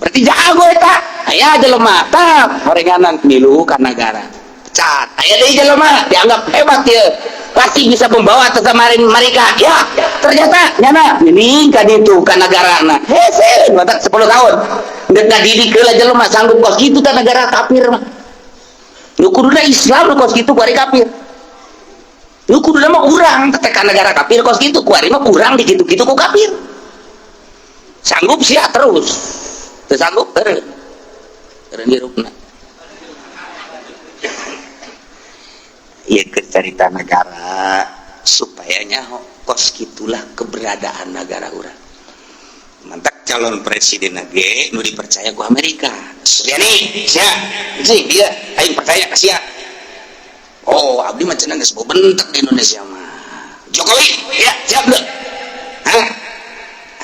Berarti jago eta. Aya jelema tah horenganan milu ka nagara. Pecat. Aya deui jelema dianggap hebat ieu. Pasti bisa membawa sesama mereka. Ya, ternyata nyana ini kan itu ka negarana. Hese batak 10 tahun. Deuk ngadidik heula jelema sanggup kos kitu ka negara kafir mah. Nu kuduna Islam nu kos kitu kuari kafir. Nu kuduna mah urang teh ka negara kafir kos kitu kuari mah urang dikitu-kitu ku kafir. Sanggup sia terus. Teu sanggup eureun. Eureun hirupna. Ieu keur carita negara supaya nyaho kos kitulah keberadaan negara urang. Mantak calon presiden ge nu dipercaya ku Amerika. Suryani, sia, sih dia aing percaya ka sia. Oh, abdi mah cenah geus bentek di Indonesia mah. Jokowi, ya siap deh. Hah?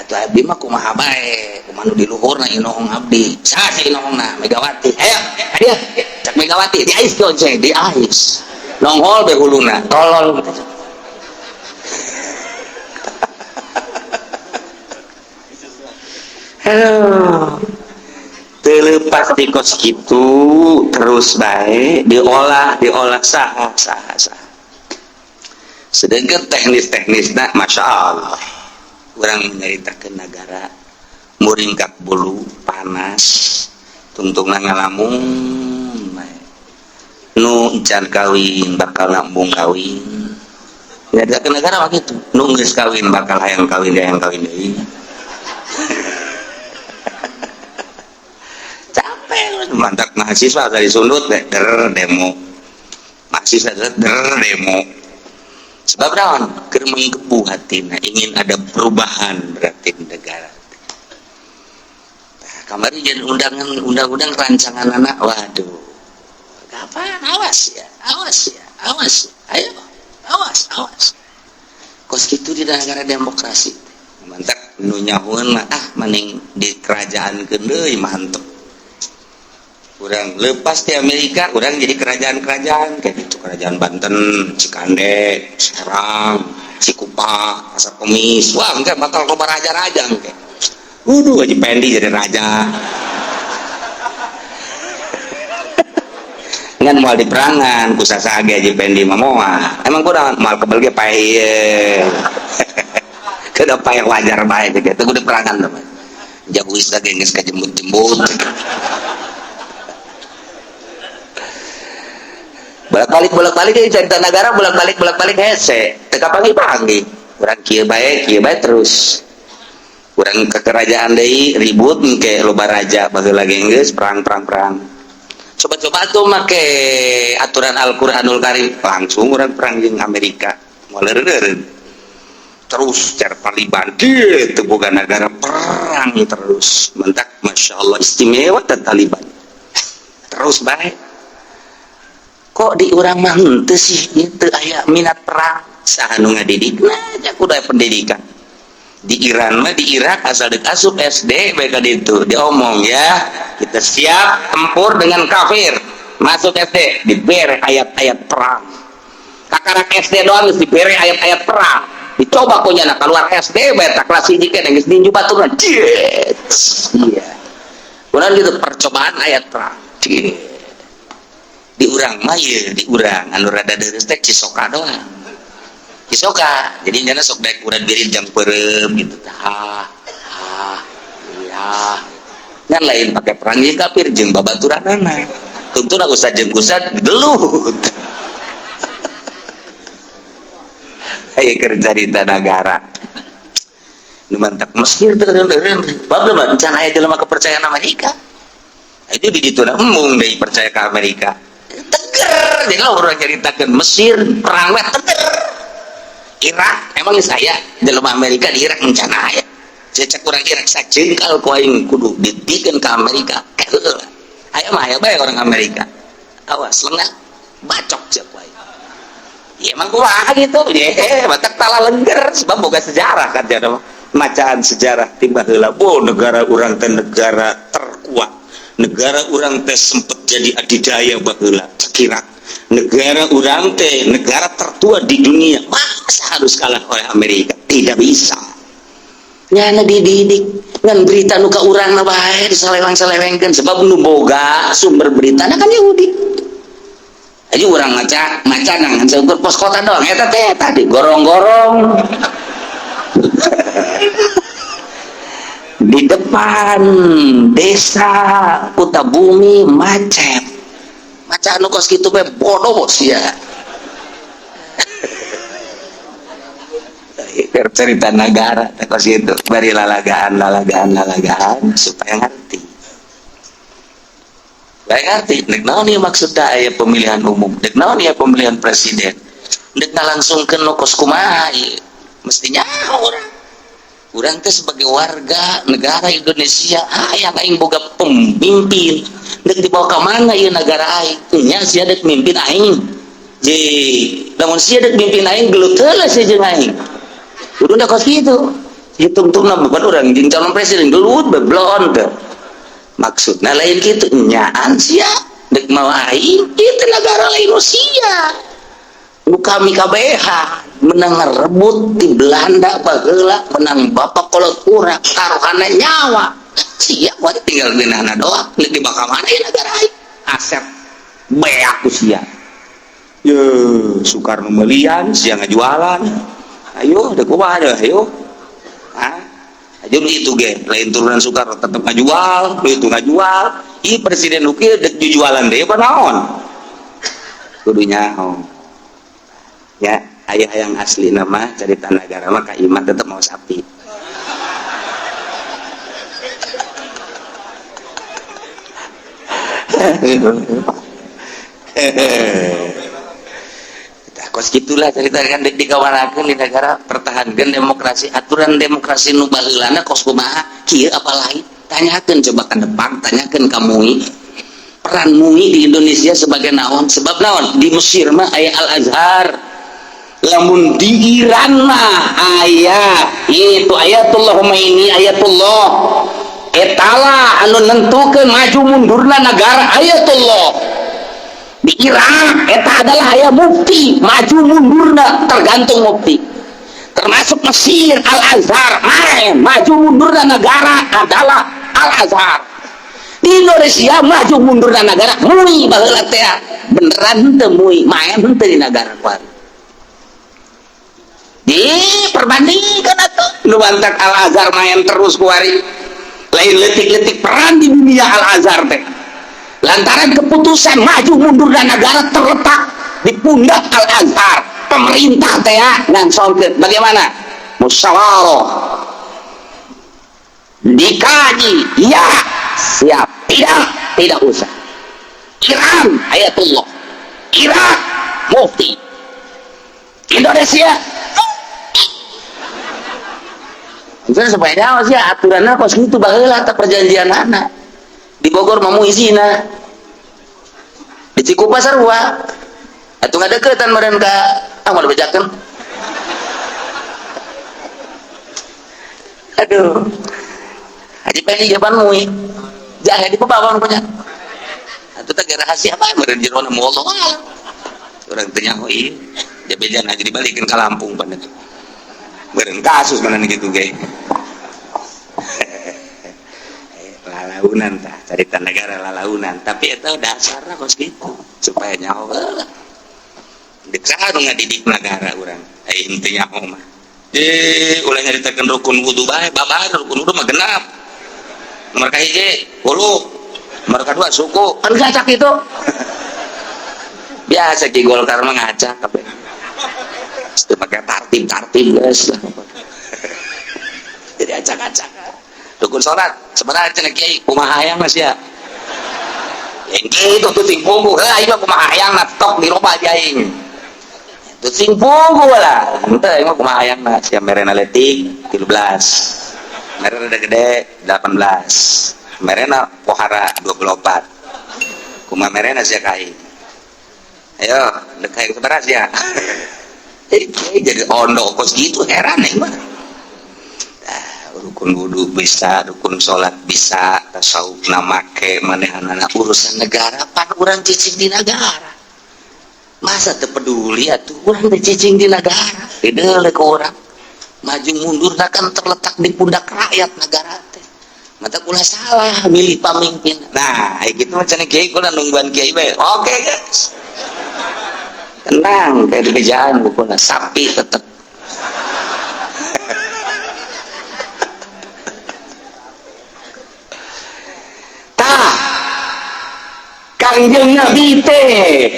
Atuh abdi mah kumaha bae, kumaha nu di luhurna inohong abdi. Saha sih inohongna? Megawati. Ayo, hadiah. Cak Megawati diais ke diais. Nongol be huluna, tolol. Aduh. Terlepas di kos gitu terus baik diolah saha saha saha. Sedangkan teknis-teknisna masya Allah. Urang menyeritakan negara muringkak bulu panas tungtungna ngalamun bae. Nu encan kawin bakal nambung kawin. Nyaritakeun negara mah kitu. Nu geus kawin bakal hayang kawin deui. Capek mantap mahasiswa dari sundut deh der demo. Masih sadar demo. Sebab naon? Keur menggebu hatina, ingin ada perubahan berarti di negara. Nah, kamari jadi undangan undang-undang rancangan anak, waduh. Kapan? Awas ya, awas ya, awas. Ayo, awas, awas. Kos kitu di negara demokrasi. Mantap nu nyahoeun mah ah maning di kerajaankeun deui mantep. Urang lepas di Amerika, urang jadi kerajaan-kerajaan kayak gitu, kerajaan Banten, Cikande, Serang, Cikupa, Pasar Kemis. Wah, engke bakal loba raja-raja engke. Uduh, Haji Pendi jadi raja. Ngan moal diperangan ku sasaha ge Haji Pendi mah moal. Emang kurang moal kebel ge paeh. Kudu paeh wajar bae gitu, kudu perangan teh. Jabuis ge geus kajembut-jembut. Bolak-balik jadi cerita negara bolak-balik hese teu kapanggih-panggih. Urang kieu bae terus. Urang ke kerajaan deui ribut engke loba raja baheula ge geus perang. Coba-coba tuh make aturan Al-Qur'anul Karim langsung urang perang jeung Amerika. Moal leureun. Terus cara Taliban kieu teu boga negara perang terus. Mentak masyaallah istimewa teh Taliban. Terus bae. Kok di urang mah henteu sih teu aya minat perang, saha nu ngadidikna nya kudu aya pendidikan. Di Iran mah di Irak asal deuk asup SD bae ka ditu diomong ya, kita siap tempur dengan kafir. Masuk SD dibere ayat-ayat perang. Kakarak SD doang geus dibere ayat-ayat perang. Dicoba ku nyana keluar SD bae tak kelas 1 keneh geus ninju baturna. Iya. Kunaon gitu percobaan ayat perang. Ciet. Di urang mah ieu di urang anu rada deureuh teh Cisoka doang. Cisoka. Jadi nyana sok daek urang diri jang peureum gitu tah. Ah, iya. Ngan lain pake perang jeung kafir jeung babaturanana. Tungtuna ustad jeung ustad gelut. Aya keur carita nagara. Nu mantak Mesir teh eureun-eureun. Bae mah can aya jelema kepercayaan Amerika. Itu di ditu na embung deui percaya ka Amerika. Teger, jadi lo orang ceritakan Mesir perang weh teger. Irak emang saya dalam Amerika di Irak rencana aya. Cecek kurang Irak sajengkal ku aing kudu ditikeun ka Amerika. Heula. Aya mah aya bae orang Amerika. Awas lengah bacok cek ku aing. Ya emang kumaha gitu. Ye, batak tala lengger sebab boga sejarah kan jadi macaan sejarah tiba heula. Bo negara urang teh negara terkuat. Negara urang teh sempet jadi adidaya baheula cek Irak. Negara urang teh negara tertua di dunia, masa harus kalah oleh Amerika? Tidak bisa. Nyana dididik ngan berita nu ka urang na bae disaleweng-salewengkeun sebab nu boga sumber beritana kan Yahudi. Aja urang maca ngan seukur pos kota doang eta teh tadi gorong-gorong. Di depan desa Kutabumi macet. Maca anu kos kitu bae bodoh bos ya. Cerita negara teh kos kitu bari lalagaan supaya ngerti. Supaya ngerti nek naon ieu maksudna aya pemilihan umum, nek naon ieu pemilihan presiden. Nek ngalangsungkeun nu kos kumaha ieu. Mestinya urang urang teh sebagai warga negara Indonesia hayang aing boga pemimpin dek dibawa ka mana ieu negara aing nya sia dek mimpin aing je lamun sia dek mimpin aing gelut heula sia jeung aing kudu da kos kitu hitungtungna bukan urang jeung calon presiden gelut beblon teh maksudna lain kitu nyaan sia dek mawa aing ieu teh negara lain sia nu kami kabehan menang rebut di Belanda baheula menang bapak kolot urang taruhanna nyawa sia wae tinggal geunahna doang deuk dibakal mana ieu negara aing aset beak ku sia ye Soekarno melian sia ngajualan ayo deuk kumaha deh ayo ah aja nu itu ge lain turunan Soekarno tetep ngajual nu itu ngajual ieu presiden nu kieu deuk jujualan deui apa naon kudu nyaho ya. Ayah yang asli nama cerita negara mah Kak Iman tetap mau sapi. Kos gitulah cerita kan dek dikawanakeun di negara pertahankan demokrasi, aturan demokrasi nu baheulana kos kumaha kieu apa lain. Tanyakeun coba ka depan, tanyakeun ka MUI. Peran MUI di Indonesia sebagai naon? Sebab naon? Di Mesir mah aya Al Azhar. Lamun di Iran mah aya itu Ayatullah Khomeini, Ayatullah etala anu nentukeun maju mundurna negara Ayatullah. Di Irak eta adalah aya mufti, maju mundurna tergantung mufti. Termasuk Mesir Al Azhar main maju mundurna negara adalah Al Azhar. Di Indonesia maju mundurna negara MUI baheula teh beneran henteu MUI main henteu di negara kuari. Di perbandingkan atuh nu bantak Al Azhar main terus kuari. Lain letik-letik peran di dunia Al Azhar teh. Lantaran keputusan maju mundur dan negara terletak di pundak Al Azhar. Pemerintah teh ngangsongkeun bagaimana? Musyawarah. Dikaji, ya siap, tidak tidak usah. Iran Ayatullah, Irak mufti, Indonesia misalnya supaya nyawa sih aturannya kos gitu baheula teh perjanjian anak di Bogor mah izina di Cikupa sarua atuh ngadeukeutan meureun ka ah mau dibejakeun. Aduh Haji Pendi jaban MUI jahe di pebawang punya atuh teh rahasia apa meureun jero na Allah alam urang teh nyaho ieu jabejan aja dibalikeun ka Lampung pan itu meureun kasus mana gitu ge. Lalaunan tah carita negara lalaunan tapi eta dasarna kos kitu supaya nyaho heula dek saha nu ngadidik negara urang ai henteu nyaho mah ulah nyaritakeun rukun wudu bae babar rukun wudu mah genap nomor kahiji hulu nomor kadua suku kan ngacak itu biasa ki Golkar mah ngacak kabeh itu pakai tartib guys lah jadi acak-acak rukun sholat sebenarnya cenah kiai kumaha hayang mas ya yang gitu tuh sing puguh lah ieu mah kumaha hayang na tok diroba di aing tuh sing puguh lah henteu ieu mah kumaha hayang na sia merena leutik 13 merena rada gede 18 merena pohara 24 kumaha merena sia ka aing ayo dek hayang sabaraha sia. Jadi ondo kos gitu heran nih mah. Rukun wudu bisa, rukun sholat bisa, tasawuf make manehanana urusan negara pan urang cicing di negara. Masa teu peduli atuh urang teh cicing di negara. Deuleu ke urang. Maju mundur kan terletak di pundak rakyat negara teh. Mata ulah salah milih pamimpin. Nah, gitu mah cenah kiai kula nungguan kiai bae. Oke, guys. Tenang, kayak di bejaan pokoknya sapi tetep. Tah, Kangjeng Nabi teh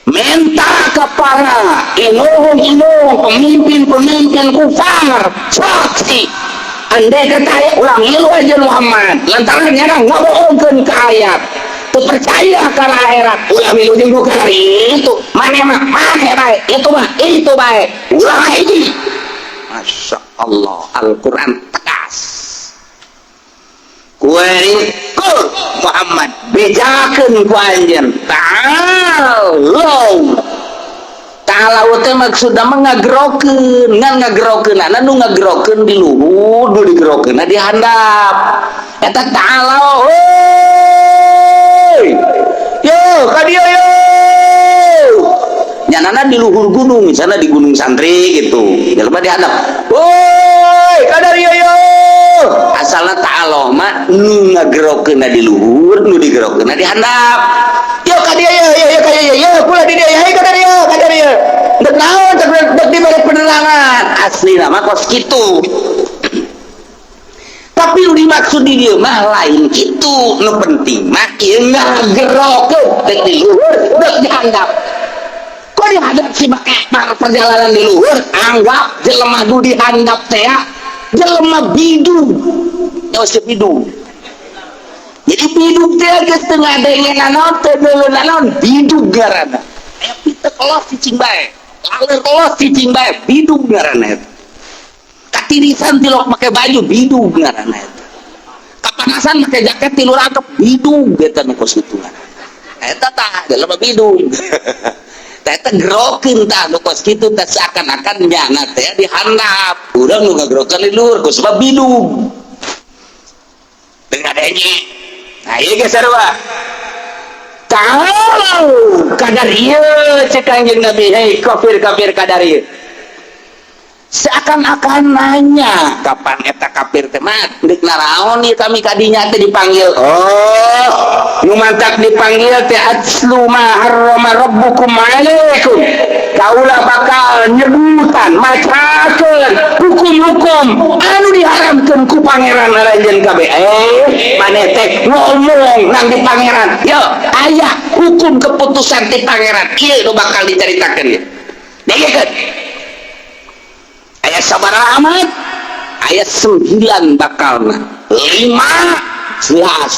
minta ke para inuhung-inuhung pemimpin-pemimpin kufar saksi andai kata ulang ngilu aja Muhammad lantaran nyarang ngabohongkeun ka ayat percaya karena akhirat ulah milu jeung kali itu mana mah mana bae itu mah itu bae ulah hiji. Masya Allah Al-Quran tegas kuari ku Muhammad bejakeun ku anjeun ta'alau ta'alau teh maksudna mah ngagerokeun ngan ngagerokeunana nu ngagerokeun di luhur nu digerokeunna di handap eta ta'alau. Yo, ka dieu yo. Nyanana di luhur gunung, misalnya di Gunung Santri gitu. Jelema dihandap. Woi, ka dieu yo. Asalna ta'ala mah nu ngagerokeunna di luhur, nu digerokeunna di handap. Yo ka dieu yo, yo ka dieu yo, kula di dieu, hey ka dieu, ka dieu. Dek naon dek dibere penerangan. Aslina mah kos kitu. Tapi lu dimaksud di dia mah lain gitu nu penting mah ieu ngagerokeun dek di luhur dek dihandap. Kok dihadap si make perjalanan di luhur anggap jelema nu dihandap teh jelema bidug nyawa si bidug. Jadi bidug teh geus teu ngadengenan naon teu deuleunan naon bidug ngaranna. Aya pitek los cicing bae, laler los cicing bae, bidug ngaranna eta. Katirisan tilok make baju, bidug ngaranna eta. Kapanasan make jaket tilu rangkep, bidug eta nu kos kitu. Eta tah jelema bidug. Tah eta gerokeun tah nu kos kitu teh, seakan-akan nyana teh di handap. Urang nu ngagerokeun di luhur ku sebab bidug. Teu ngadenge. Nah, ieu ge sarua. Tahu kadar ieu cek Kangjeng Nabi, hei kafir-kafir kadar ieu. Seakan-akan nanya, kapan eta kafir teh mat? Deuk naraon ieu kami kadinya teh dipanggil? Oh, nu mantak dipanggil teh atlu ma harrama rabbukum alaikum. Kaula bakal nyebutan, macakeun hukum-hukum anu diharamkeun ku pangeran aranjeun kabeh. Eh, maneh teh ngomong nang di pangeran. Yo, aya hukum keputusan ti pangeran. Ieu nu bakal dicaritakeun ieu. Dengekeun. Aya sabaraha amat? Aya 9 bakalna. 5 jelas.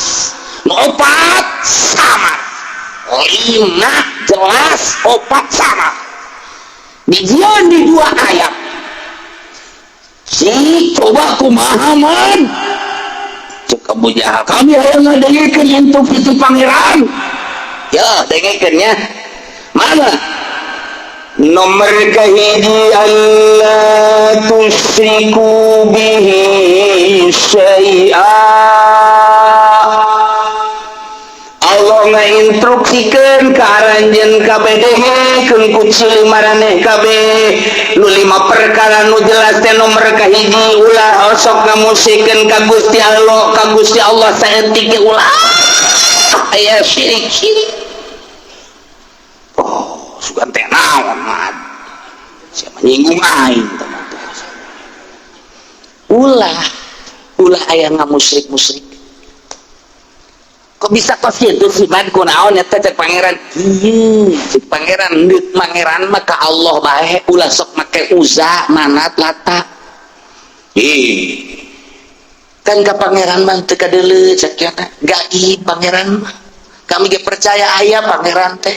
Nu 4 sama. 5 jelas, 4 sama. Dijieun di 2 ayat. Si coba kumaha man? Cek Abu Jahal, kami hayang ngadengekeun instruksi ti pangeran. Ya, dengekeun nya. Mana? Nomor kahiji, alla tusyriku bihi syai'a. Allah ngainstruksikeun ka aranjeun kabeh, dengekeun ku ceuli maraneh kabeh nu 5 perkara nu jelas teh. Nomor kahiji, ulah osok ngamusikeun ka Gusti Allah, ka Gusti Allah saeutik ge ulah aya syirik-syirik. Oh, sugan teh naon mat? Siapa nyinggung aing teman? Ulah, ulah aya ngamusyrik-musyrik. Kok bisa kos kitu sih man? Kunaon eta cek pangeran? Ieu cek pangeran deuk pangeran mah ka Allah bae, ulah sok make Uza, Manat, Lata. Ih. Kan ka pangeran mah teu kadeuleu cek nya, gaib pangeran mah. Kami ge percaya aya pangeran teh.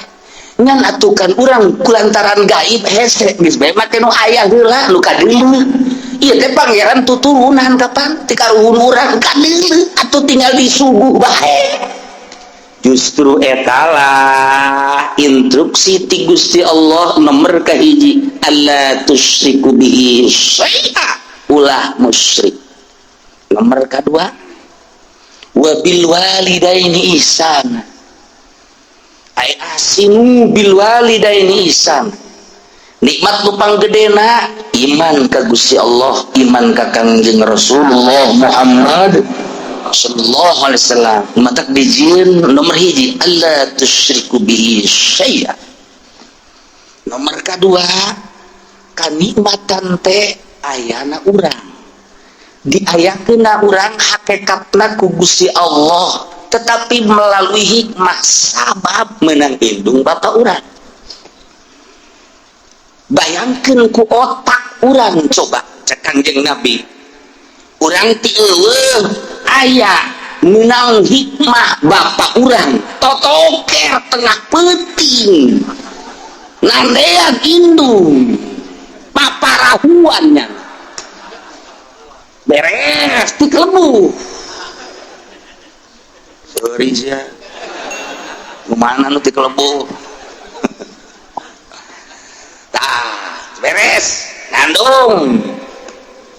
Ngan atuh kan urang kulantaran gaib hese geus bae make nu aya heula nu kadeuleu. Ieu teh pangeran tuturunan kapan ti karuhun urang kadeuleu atuh tinggal disuguh bae. Justru etalah instruksi ti Gusti Allah nomor kahiji, alla tusyriku bihi syai'a, ulah musyrik. Nomor kedua, wa bil walidaini ihsana, ay ahsinu bil walidaini ihsana. Nikmat nu panggedena iman ka Gusti Allah, iman ka Kangjeng Rasulullah Muhammad sallallahu alaihi wasallam. Matak dijieun nomor hiji, alla tusyriku bihi syai'a. Nomor kedua, kanikmatan teh ayana urang, diayakeunna urang hakikatna ku Gusti Allah, tetapi melalui hikmah sabab menang indung bapak urang. Bayangkeun ku otak urang coba cek Kangjeng Nabi, urang ti eueuh aya menang hikmah bapak urang totoker tengah peuting nandean indung paparahuannya beres ti kelebu. Sorry ya, mana nu ti kelebu. Tah beres ngandung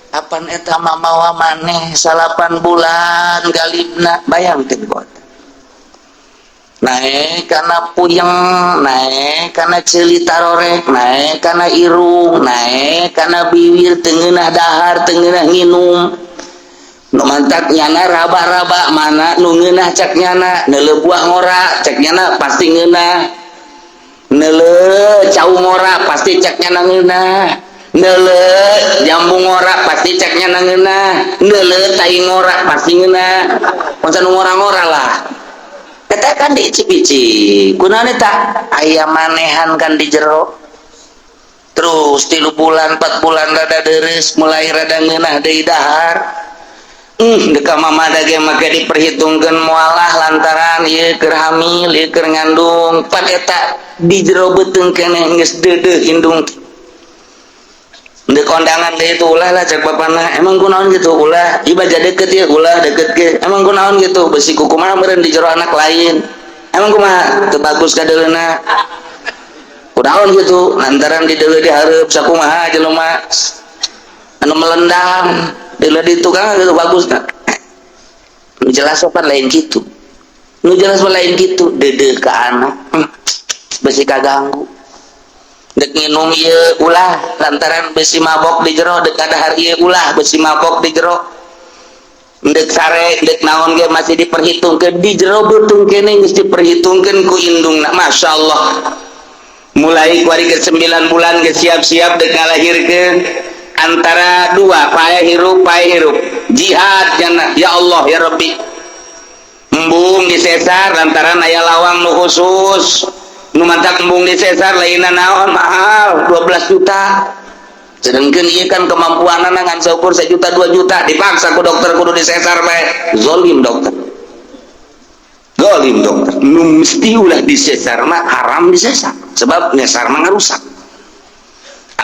apan eta mamawa maneh 9 bulan galibna. Bayangkeun kota naek kana puyeng, naek kana ceuli tarorek, naek kana irung, naek kana bibir, teu ngeunah dahar, teu ngeunah nginum. Nu mantak nyana raba-raba mana nu ngeunah cek nyana, neuleuh buah ngora cek nyana pasti ngeunah, neuleuh cau ngora pasti cek nyana ngeunah, neuleuh jambu ngora pasti cek nyana ngeunah, neuleuh tai ngora pasti ngeunah. Masa nu ngora-ngora lah eta kan diicip-icip kunaon eta aya manehan kan di jero. Terus 3 bulan 4 bulan rada deres, mulai rada ngeunah deui dahar. Deka mama dage make diperhitungkeun mualah lantaran ieu keur hamil, ieu keur ngandung, pan eta di jero beuteung keneh geus deudeuh indung. Dek kondangan deui itu ulah lah cek bapana, emang kunaon gitu ulah, ieu baja deket ieu ulah deket ge, emang kunaon gitu besi kukumaha meureun di jero anak lain. Emang kumaha teu bagus kadeuleuna. Kunaon gitu lantaran di deuleu dihareup sakumaha jelema anu melendang deuleu di tukang gitu bagus na. Nu jelas sopan lain kitu. Nu jelas mah lain kitu deudeuh ka anak. Besi kaganggu. Dek nginum ieu ulah lantaran besi mabok di jero, dek kadahar ieu ulah besi mabok di jero. Dek sare, dek naon ge masih diperhitungkeun di jero beuteung keneh geus diperhitungkeun ku indungna. Masyaallah. Mulai kuari ke 9 bulan geus siap-siap dek ngalahirkeun antara dua pae hirup pae hirup. Jihad jana ya Allah ya Rabbi. Embung disesar lantaran aya lawang nu khusus. Nu mantak embung disesar lainna naon mahal 12 juta. Sedangkan ieu kan kemampuanana ngan saukur 1 juta 2 juta dipaksa ku dokter kudu disesar bae. Zolim dokter. Zolim dokter. Nu mesti ulah disesar mah haram disesar. Sebab nyesar mah ngarusak.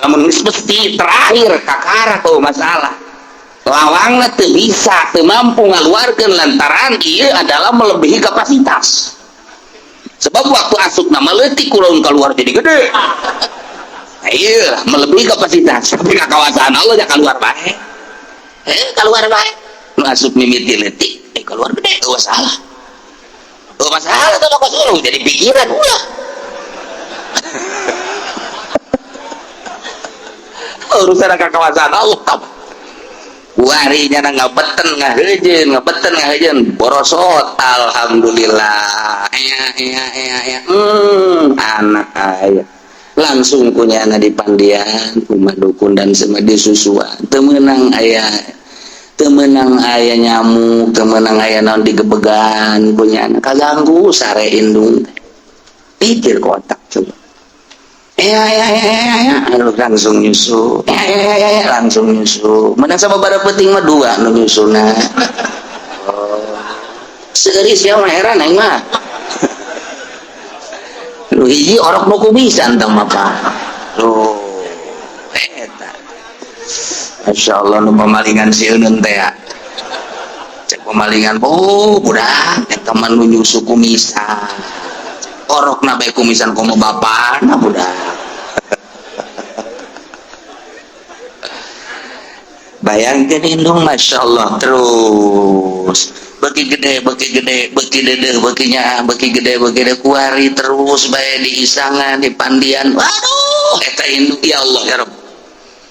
Lamun geus mesti terakhir kakara tuh masalah. Lawangna teu bisa, teu mampu ngaluarkeun lantaran ieu adalah melebihi kapasitas. Sebab waktu asup nama leutik kurang keluar jadi gede. Iya, melebihi kapasitas. Tapi kawasan Allah ya keluar bae. Keluar bae. Nu asup mimiti leutik, keluar gede, eueuh salah. Eueuh masalah tuh kok suruh jadi pikiran ulah. Urusan kawasan Allah. Warinya ngabeten ngahejeun, ngabeten ngahejeun, borosot. Alhamdulillah. Iya. Anak aya. Langsung kunyana di pandian, kumah dukun dan semedi susuan. Teu meunang aya. Teu meunang aya nyamuk, teu meunang aya naon digebegan kunyana. Kaganggu sare indung. Pikir kotak coba. Ya, aduh, langsung nyusu. Ya, langsung nyusu. Menang sama bara penting mah dua nu nyusuna. Oh. Seuris ya mah heran aing mah. Nu hiji orok nu kumisan tah mah Pak. Tuh, eta. Masyaallah nu pamalingan sieun teh ya. Cek pamalingan, oh budak eta mah nu nyusu kumisan. Orok na bae kumisan komo bapana budak. Bayangkeun indung Masya Allah terus beki gede beki gede beki dedeh beki nyaah beki gede beki gede kuari terus bae di isangan di pandian. Waduh eta indung ya Allah ya Rabb.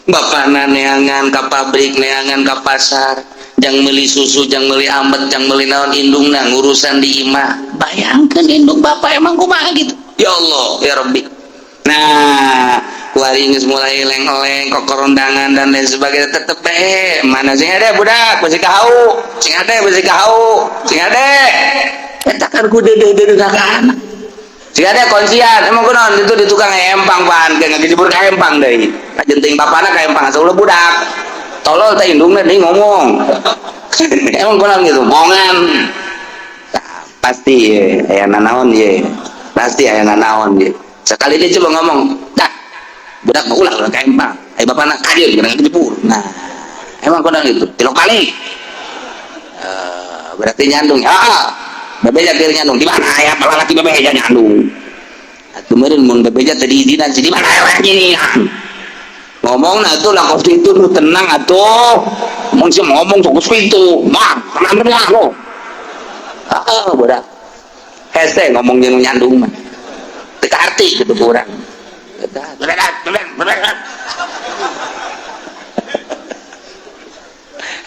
Bapana neangan ka pabrik neangan ka pasar jang meuli susu jang meuli ambet jang meuli naon indungna ngurusan di imah. Bayangkeun indung bapak emang kumaha gitu. Ya Allah ya Rabbi. Nah kuari geus mulai leng-leng kokorondangan dan lain sebagainya tetep bae mana sing ade budak besi kahau sing ade besi kahau sing ade eta kan ku deudeuh-deudeuh ka anak sing ade kuncian emang kunaon itu di tukang empang pan ke ngajebur ka empang deui kajenting bapana ka empang asa ulah budak tolol teh indungna deui ngomong emang kunaon gitu mongan. Nah, pasti ye aya nanaon ye pasti aya nanaon ye sekali dia coba ngomong dah budak mah ulah ulah ka empang ai bapana kajeun geura ngajebur. Nah emang kunaon gitu tilok balik berarti nyandung heeh bebeja keur nyandung di mana aya lalaki bebeja nyandung atuh meureun mun bebeja teh diizinan sih di mana aya nyinian ngomong nah tuh lah kos itu nu tenang atuh ngomong sih ngomong sok itu mah tenang tenang lo heeh budak hese ngomong jeung nyandung mah teu kaarti kitu ku urang.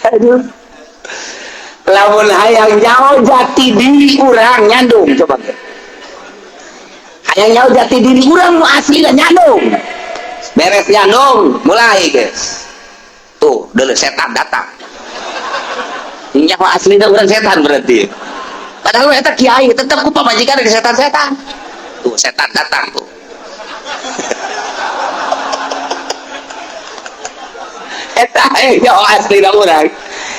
Aduh. Lamun hayang jauh jati diri urang nyandung coba. Hayang jauh jati diri urang nu asli nyandung. Beres nyandung mulai guys. Tuh, deuleu setan datang. Nyawa aslina urang setan berarti. Padahal eta kiai tetep ku pamajikan dari setan-setan. Tuh setan datang tuh. Eta nyawa aslina urang.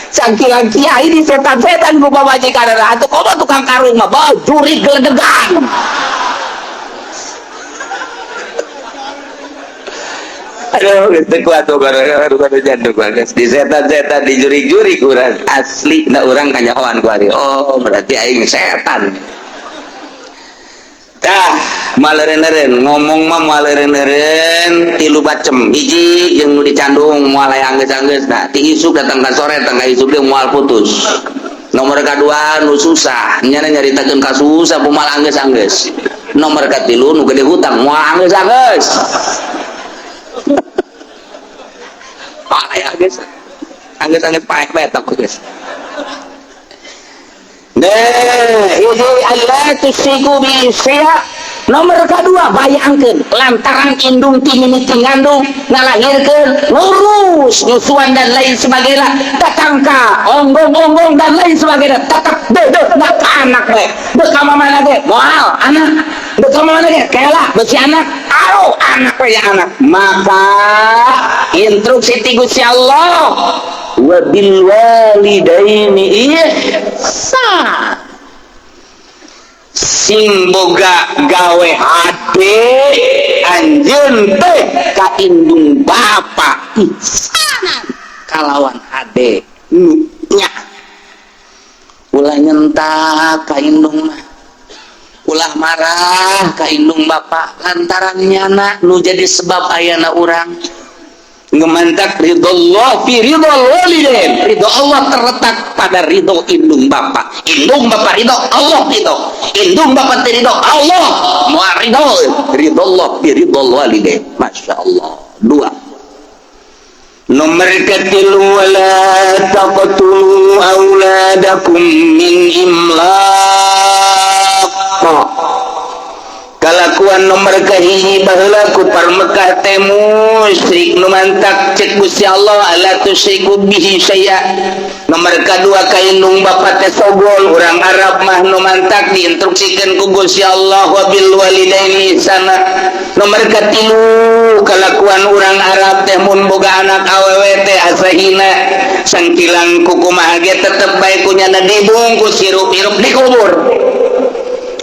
Sangkilang kiai di setan-setan ku pamajikan atuh komo tukang karung mah bau jurig geledegan. Aduh, gitu kuat tuh kalau jantung banget. Di setan-setan di jurig-jurig urang asli na urang kanyahoan ku ari. Oh, berarti aing setan. Tah, maleureun-eureun ngomong mah maleureun-eureun tilu bacem. Hiji jeung nu dicandung moal aya anggeus-anggeus. Nah, ti isuk datang ka sore tangga isuk ge moal putus. Nomor kadua nu susah, nyana nyaritakeun ka susah moal anggeus-anggeus. Nomor katilu nu gede hutang moal anggeus-anggeus. Paeh geus. Anggeus-anggeus paeh bae tah geus. Nah, hiji alla tusyriku bi syai'a. Nomor kedua bayangkeun lantaran indung ti mimiti ngandung ngalahirkeun ngurus nyusuan dan lain sebagainya datang ka onggong-onggong dan lain sebagainya tetep deudeuh na ka anak we deuk ka mamana ge moal anak deuk ka mamana ge kela beusi anak aro anak we ya anak. Maka instruksi ti Gusti Allah wa bil walidaini ihsan. Sing boga gawe hade anjeun teh ka indung bapa ihsanan kalawan hade nya. Ulah nyentak ka indung mah, ulah marah ka indung bapa lantaran nyana nu jadi sebab ayana urang. Ngemantak ridho Allah fi ridho walidain. Ridho Allah terletak pada ridho indung bapa. Indung bapa ridho, Allah ridho. Indung bapa teu ridho, Allah moal ridho. Ridho Allah fi ridho walidain. Masya Allah. Dua. Nomor ketilu wala taqtulu auladakum min imlaq. Kalakuan nomor kahiji baheula ku Mekah teh musyrik nu mantak cek Gusti Allah alla tusyriku bihi syai'a. Nomor kadua ka indung bapa teh sogol urang Arab mah nu mantak diinstruksikeun ku Gusti Allah wa bil walidaini ihsana. Nomor katilu kalakuan urang Arab teh mun boga anak awewe teh asa hina sangkilang ku kumaha ge tetep bae ku nyana dibungkus hirup-hirup dikubur.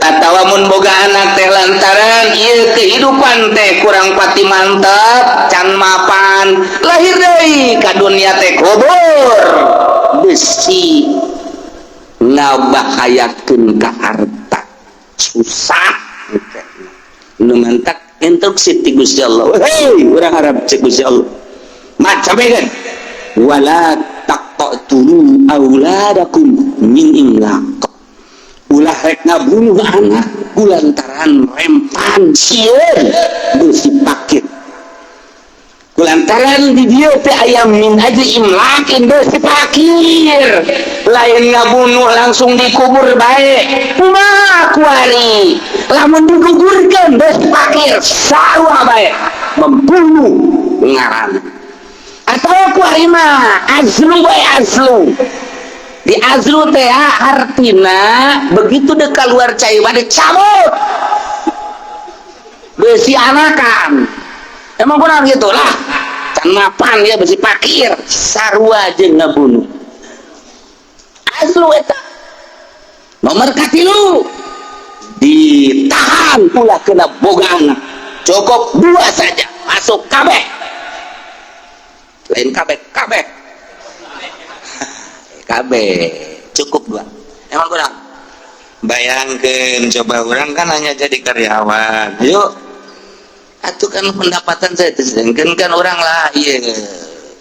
Atawa mun boga anak teh lantaran ieu kehidupan teh kurang pati mantap can mapan lahir deui ka dunia teh kubur besi ngabahayakeun ka harta susah nu mantak instruksi ti Gusti Allah. Hei urang Arab cek Gusti Allah macabekeun wala taqtulu auladakum min imlaq. Ulah rek ngabunuh anak kulantaran rempan sieun beusi pakit kulantaran di dieu teh aya min aja imlakin beusi pakir lain ngabunuh langsung dikubur bae kumaha kuari lamun digugurkeun beusi pakir sarua bae membunuh ngaran atau kuari mah azlu bae azlu di azlu teh artina begitu dek keluar cai bade cabut besi anakan emang kurang gitu lah can mapan ya besi pakir sarua jeung ngabunuh azlu eta. Nomor katilu ditahan ulah kena boga anak cukup dua saja masuk kabeh lain kabeh kabeh KB cukup dua. Emang kurang? Bayangkan coba orang kan hanya jadi karyawan. Yuk, atuh kan pendapatan saya sedangkan kan orang lah iya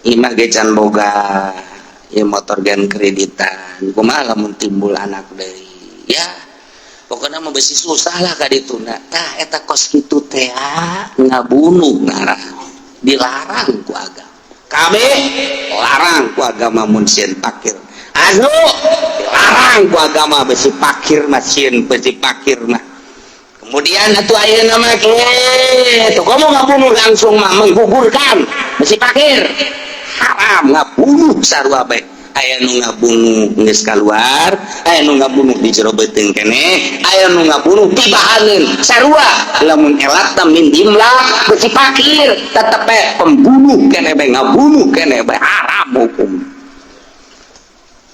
imah ge can boga, ieu motor gen kreditan. Kumaha lamun timbul anak deui? Ya, pokoknya mah besi susah lah ka dituna. Tah eta kos kitu teh ngabunuh ngarah. Dilarang ku agama. KB larang ku agama mun sieun pakir. Azlu dilarang ku agama besi pakir mah sieun besi pakir mah. Kemudian atuh ayeuna mah kitu komo ngabunuh langsung mah menggugurkan besi pakir. Haram ngabunuh sarua bae. Aya nu ngabunuh geus kaluar, aya nu ngabunuh di jero beuteung keneh, aya nu ngabunuh tibahaneun sarua. Lamun elat min imlak besi pakir tetep bae pembunuh keneh bae ngabunuh keneh bae haram hukum.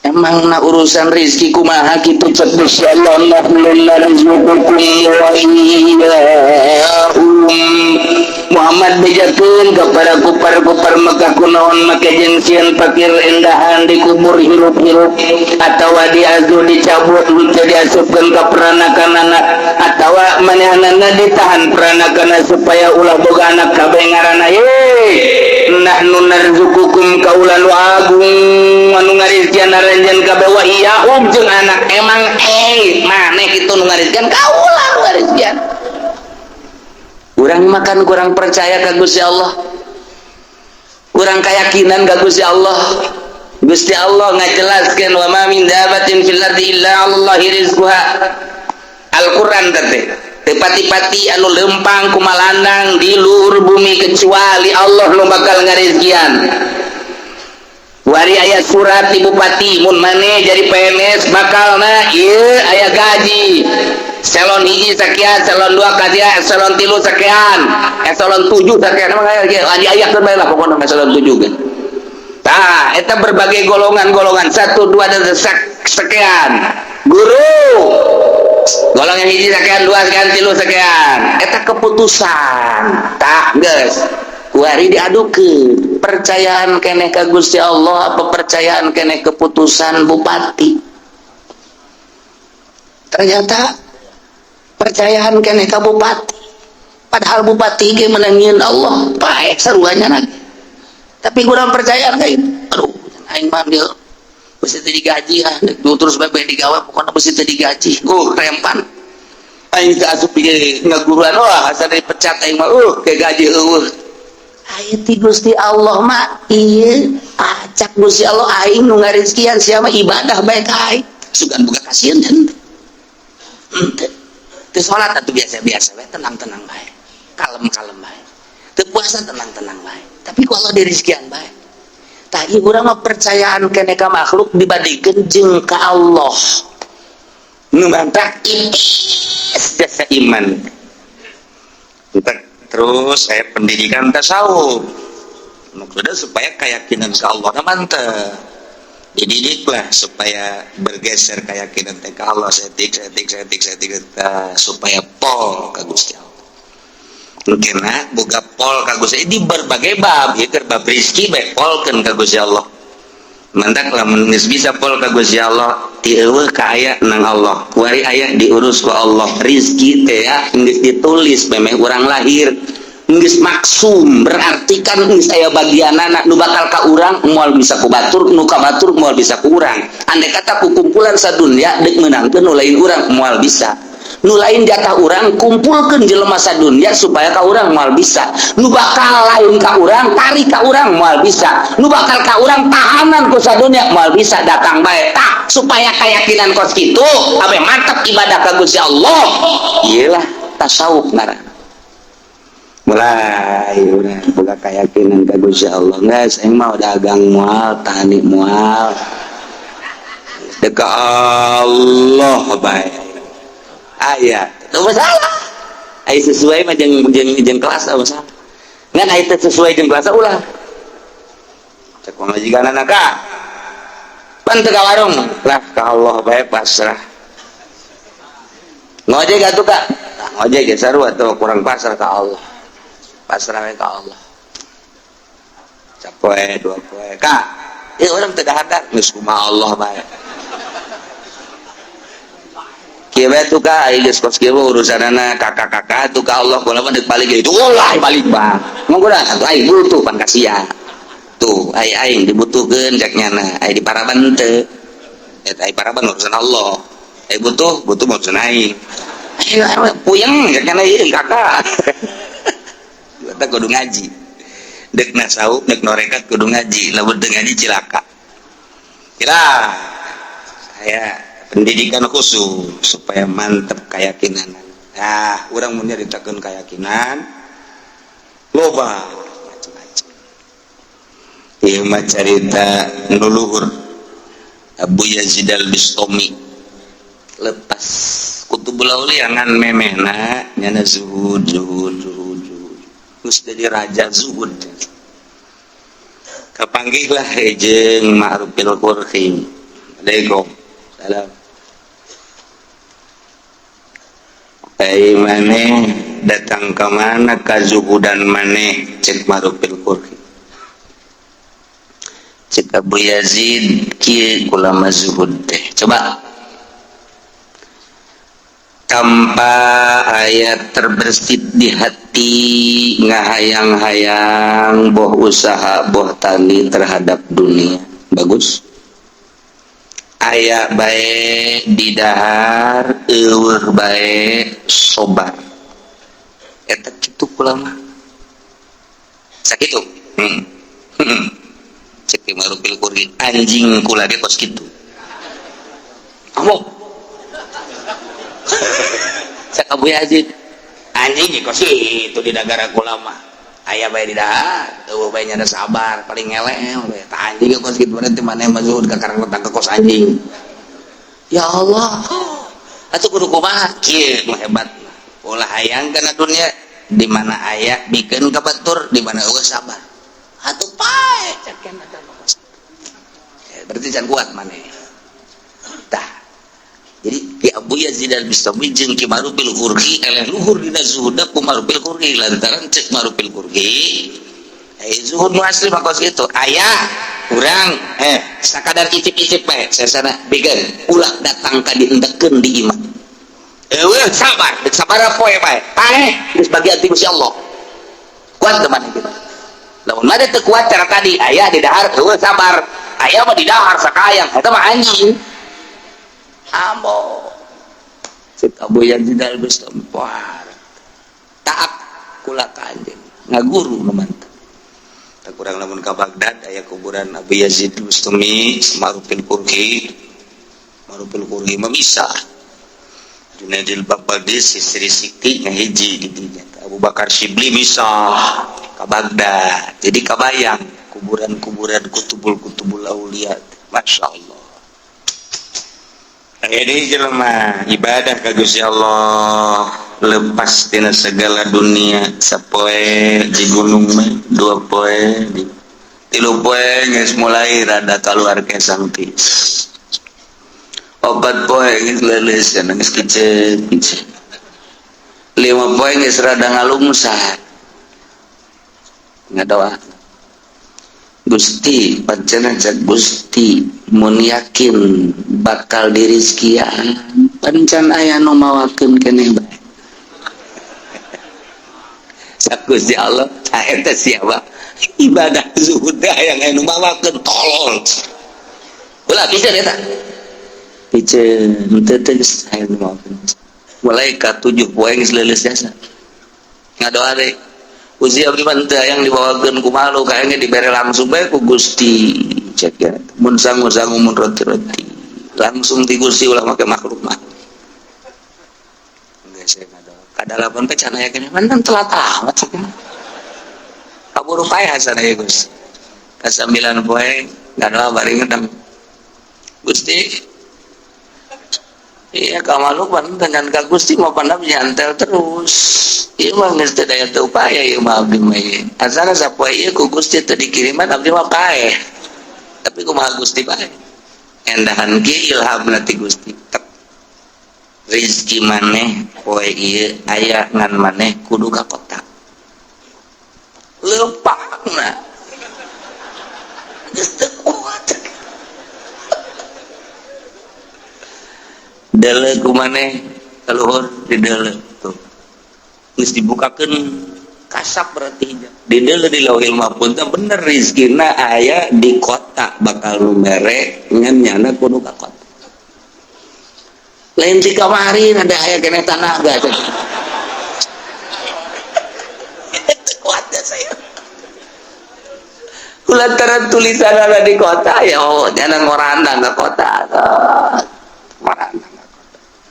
Emang na urusan rizki kumaha kitu? Cek Gusti Allah, nahnu narzuqukum wa iyyahum. Muhammad, bejakeun kepada kupar-kupar Mekah, kunaon make jeung sieun pakir endahan dikubur hirup-hirup atawa diazu dicabut henteu diasupkeun ka peranakanana atawa manehanana ditahan peranakanana supaya ulah boga anak kabeh ngaranna ye? Nahnu narzuqukum, kaula nu agung anu ngarizkian aranjeun kabeh, wa iyyahum jeung anak. Emang maneh kitu nu ngarizkian? Kaula nu ngarizkian. Urang makan kurang percaya ka Gusti Allah, kurang keyakinan ka Gusti Allah. Gusti Allah ngajelaskeun, wa ma min dabatin fil ardi illa 'alallahi rizquha. Al-Qur'an teh, teu pati-pati anu lempang kumalandang di luhur bumi kecuali Allah nu bakal ngarizkian. Wari aya surat di bupati, mun maneh jadi PNS bakalna ieu aya gaji eselon 1 sekian, eselon 2 sekian, eselon 3 sekian, eselon 7 sekian. Emang aya aya aya keur bae lah pokokna eselon 7 kan. Tah, eta berbagai golongan-golongan 1, 2 dan sekian. Guru golongan 1 sekian, 2 sekian, 3 sekian. Eta keputusan. Tah, geus. Kuari diadukeun, percayaan keneh ka Gusti Allah apa percayaan keneh keputusan bupati? Ternyata percayaan keneh ka bupati, padahal bupati ge menangin Allah paeh saruanya lagi, tapi kurang percayaan ka itu. Aduh, aing mah dia besi teu digaji, ah terus bae digawe, pokoknya besi teu digaji. Rempan aing teu asup ieu ngaguruan, wah, asa dipecat aing mah, ke gaji eueuh. Aing ti Gusti Allah mah ieu, acak Gusti Allah, aing nu ngarizkian, sia mah ibadah bae ka aing. Sugan buka kasihan henteu. Henteu. Teu salat atuh biasa-biasa bae, tenang-tenang bae. Kalem-kalem bae. Teu puasa tenang-tenang bae. Tapi ku Allah dirizkian bae. Tah, ieu urang mah percayaan keneh ka makhluk dibandingkeun jeung ka Allah. Nu mantak ipis jasa iman. Terus saya pendidikan tasawuf maksudnya supaya keyakinan ke Allah mantep, dididiklah supaya bergeser keyakinan teh ke Allah setik setik setik setik, supaya pol ke Gusti Allah. Mungkin boga pol ka Gusti di berbagai bab ieu, keur bab rezeki bae polkeun ka Gusti Allah. Mantak lamun geus bisa pol ka Gusti Allah, ti eueuh ka aya nang Allah, kuari aya diurus ku Allah. Rizki teh ya geus ditulis memeh urang lahir, geus maksum, berarti kan geus aya bagianana. Nu bakal ka urang moal bisa ku batur, nu ka batur moal bisa ku urang. Andai kata ku kumpulan sadunya deuk meunangkeun nu lain urang, moal bisa. Nu lain jatah urang kumpulkeun jelema sadunya supaya ka urang, moal bisa. Nu bakal lain ka urang tarik ka urang, moal bisa. Nu bakal ka urang tahanan ku sadunya, moal bisa, datang bae. Tah, supaya keyakinan kos kitu abe mantap ibadah ka Gusti Allah, iyalah tasawuf ngaranna. Mulai udah boga keyakinan ka Gusti Allah, geus aing mah dagang moal, tani moal, dek ka Allah bae. Aya teu masalah, aya sesuai mah jeung jeung jeung kelas teu masalah, ngan aya teu sesuai jeung kelas ulah. Cek pamajikanana, ka pan teu ka warung lah, ka Allah bae, pasrah. Ngojek atuh, Kak? Nah, ngojek ge sarua tuh, kurang pasrah ka Allah, pasrah we ka Allah. Sapoe 2 poe, Kak, ieu urang teu dahar, geus kumaha Allah bae. Kieu bae tuh, Kak, ai geus kos kieu urusanana kakak-kakak tuh ka Allah. Kula mah deuk balik itu ulah balik bang, mong kuda atuh aing butuh pan kasihan tuh, ai aing dibutuhkeun cek nyana, ai di paraban teu eta, ai paraban urusan Allah, ai butuh butuh urusan aing. Ayo puyeng cek nyana ieu kakak. Eta kudu ngaji, dek nasawuf, dek norekat kudu ngaji. Lamun teu ngaji cilaka. Kira saya pendidikan khusus supaya mantep keyakinan. Nah, urang mun nyaritakeun keyakinan loba macam-macam. Ieu mah carita nu luhur, Abu Yazid Al-Bistami lepas Kutubul Aulia ngan memehna nyana zuhud zuhud zuhud zuhud, geus jadi raja zuhud. Kapanggihlah jeung Ma'rufil Qurhi. Assalamualaikum. Salam. Ai maneh datang ke mana kazuhudan maneh cek Ma'rufil Karhi. Cek Abu Yazid kieu ulama zuhud teh. Coba tanpa ayat terbersit di hati ngahayang-hayang boh usaha boh tani terhadap dunia. Bagus. Aya bae di dahar eueuh bae sobar. Eta kitu kula mah. Sakitu. Cek Ma'rufil Karhi anjing kula ge kos kitu. Amok. Cek Abu Yazid anjing ge kos kitu di nagara kula mah. Aya bae di dahar eueuh bae nyada sabar paling ngeleh we. Tah anjing ge kos kitu berarti maneh mah zuhud ka karang tentang ke kos anjing. Ya Allah. Atuh kudu kumaha kieu nu hebat. Ulah hayang kana dunia di mana aya bikeun ka batur di mana eueuh sabar. Atuh pae cek kana kos. Berarti can kuat maneh. Tah. Jadi Ki Abu Yazid Al-Bistami jeung Ki Ma'rufil Karhi eleh luhur dina zuhudna ku Ma'rufil Karhi lantaran cek Ma'rufil Karhi zuhud nu asli mah kos kitu. Aya urang sakadar icip-icip bae sesana bikeun ulah datang ka diendekeun di imah. Eueuh sabar, deuk sabar poe bae. Paeh geus bagian ti Gusti Allah. Kuat teu maneh kitu. Lamun mah teu kuat cara tadi aya di dahar eueuh sabar. Aya mah di dahar sakayang eta mah anjing. Ambo. Cek Abu Yazid Al-Bistami taat kula ka anjeun ngaguru nu mantep. Tak kurang lamun ka Baghdad aya kuburan Abu Yazid Al-Bistami Ma'rufil Karhi. Ma'rufil Karhi mah bisa. Junaidil Baghdadi Sri Siti ngahiji di dinya. Abu Bakar Syibli bisa ka Baghdad. Jadi kabayang kuburan-kuburan kutubul-kutubul aulia. Masya Allah. Jadi jelema ibadah ka Gusti Allah lepas tina segala dunia sapoe di gunung mah dua poe di tilu poe geus mulai rada kaluar kesang tis opat poe geus leuleus geus kicep kicep lima poe geus rada ngalungsat ngadoa Gusti pancena cek Gusti mun yakin bakal dirizkian pancan aya nu mawakeun keneh bae sak Gusti Allah tah eta siapa ibadah zuhud teh aya nu mawakeun tolol ulah piceun eta piceun teu teh geus aya nu mawakeun mulai ka 7 poe geus leuleus jasa ngadoa deui Gusti abdi mah teu hayang dibawakeun ku malu kayaknya dibere langsung bae ku Gusti cek ya mun sangu-sangu mun roti-roti langsung ti Gusti ulah make makhluk mah geus saya ngadoa kadalapan teh can aya keneh man telat amat cek kaburu paeh sana ya Gus ka 9 poe ngadoa bari ngedang Gusti iya ka makhluk mah dengan ka Gusti mah pandam nyantel terus ieu mah geus teu daya teu upaya ieu mah abdi mah ieu asana sapoe ieu ku Gusti teu dikiriman abdi mah paeh tapi kumaha Gusti paeh endahan kieu ilhamna ti Gusti tek rezeki maneh poe ieu aya ngan maneh kudu ka kota leumpangna geus teu kuat deuleu ku maneh kaluhur di deuleu tuh geus dibukakeun kasap berarti di deuleu di lauhil mahfuz teh bener rezekina aya di kota bakal nu mere ngan nyana kudu ka kota lain ti kamari ada aya keneh tanaga teh kuat saya lantaran tulisan ada di kota ya oh jangan ngorandang ke kota ngorandang ke kota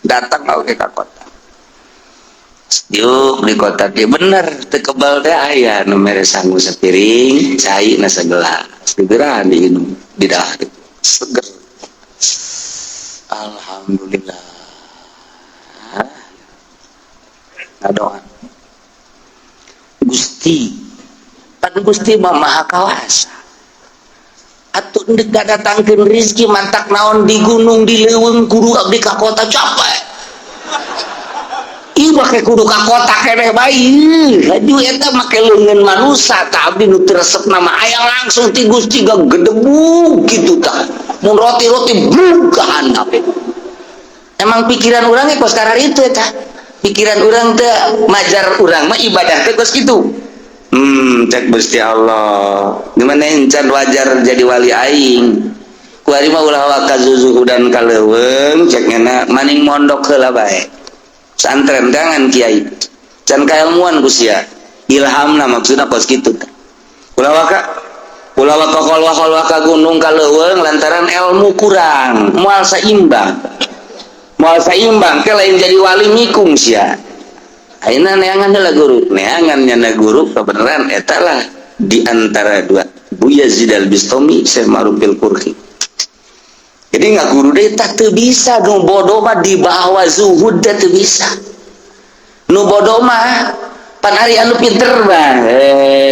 datang oke ke kota yuk di kota dia bener teu kebal teh aya nu mere sangu sapiring cai na sagelas segera diinum di dahar seger alhamdulillah ngadoa Gusti pan Gusti mah maha kawasa atuh Ndek datangkeun rizki mantak naon di gunung di leuweung kudu abdi ka kota capek. Ieu make kudu ka kota keneh bae. Laju eta make leungeun manusa tah abdi nu teu resep nama aya langsung ti Gusti gedebug kitu tah. Mun roti-roti brug ka handap. Emang pikiran urang ge kos kararitu eta. Pikiran urang teh majar urang mah ibadah teh kos kitu. Cek Gusti Allah. Gimana encan wajar jadi wali aing. Kuari mah ulah waka zuzuhudan ka leuweung cek nyana maning mondok heula bae. Santren jangan kiai. Can kailmuan ku sia. Ilhamna maksudna kos kitu. Ulah waka kolwa-kolwa ka gunung ka leuweung lantaran ilmu kurang, moal saimbang. Moal saimbang ke lain jadi wali mikung sia. Ayeuna neangan heula guru, neangan nyana guru kebenaran eta lah di antara dua Bu Yazid Al-Bistami, Syekh Ma'ruf Al-Qurhi. Jadi nggak guru deh tak teu bisa nu bodoh mah dibawa zuhud teh teu bisa. Nu bodoh mah pan ari anu pinter mah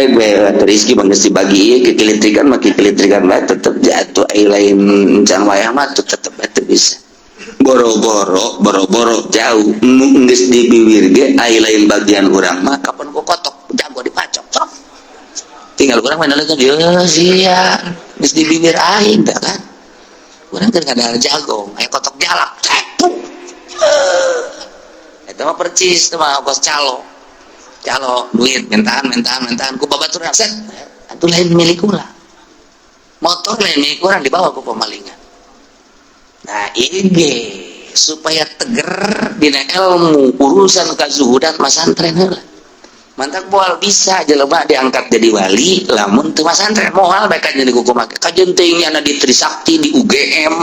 gue rizki mah geus dibagi kekelitrikan mah kekelitrikan bae tetep jatuh ai lain can wayah mah tuh tetep bae teu bisa. Boro-boro boro-boro jauh nu geus di bibir ge ai lain bagian urang mah kapan ku kotok jago dipacok sok. Tinggal urang mah naleun ya sia geus di bibir aing teh kan. Urang keur ngadahar jago aya kotok jalak cepuk. Eta mah percis teh mah kos calo. Calo duit mintaan mintaan mintaan ku babatur set atuh lain milik urang. Motor lain milik urang dibawa ku pemalingan. Nah ini supaya teger dina ilmu urusan kazuhudan masantren heula. Mantak moal bisa jelema diangkat jadi wali lamun teu masantren moal bae kan jadi kumaha kajeun teuing nyana di Trisakti di UGM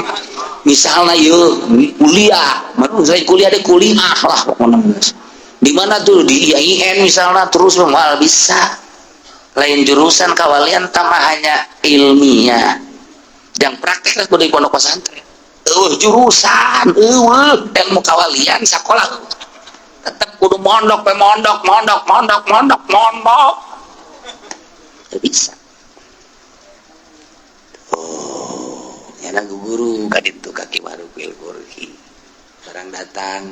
misalna ieu kuliah manu saya kuliah deh kuliah lah pokona di mana tuh di IAIN misalna terus moal bisa lain jurusan kawalian tambah hanya ilmiah yang praktek lah kudu di pondok pesantren. Eueuh jurusan eueuh ilmu kawalian sakola tetep kudu mondok pe mondok mondok mondok mondok mondok teu bisa. Oh nyana guru ka ditu ka Ki Ma'ruf Al-Qurhi barang datang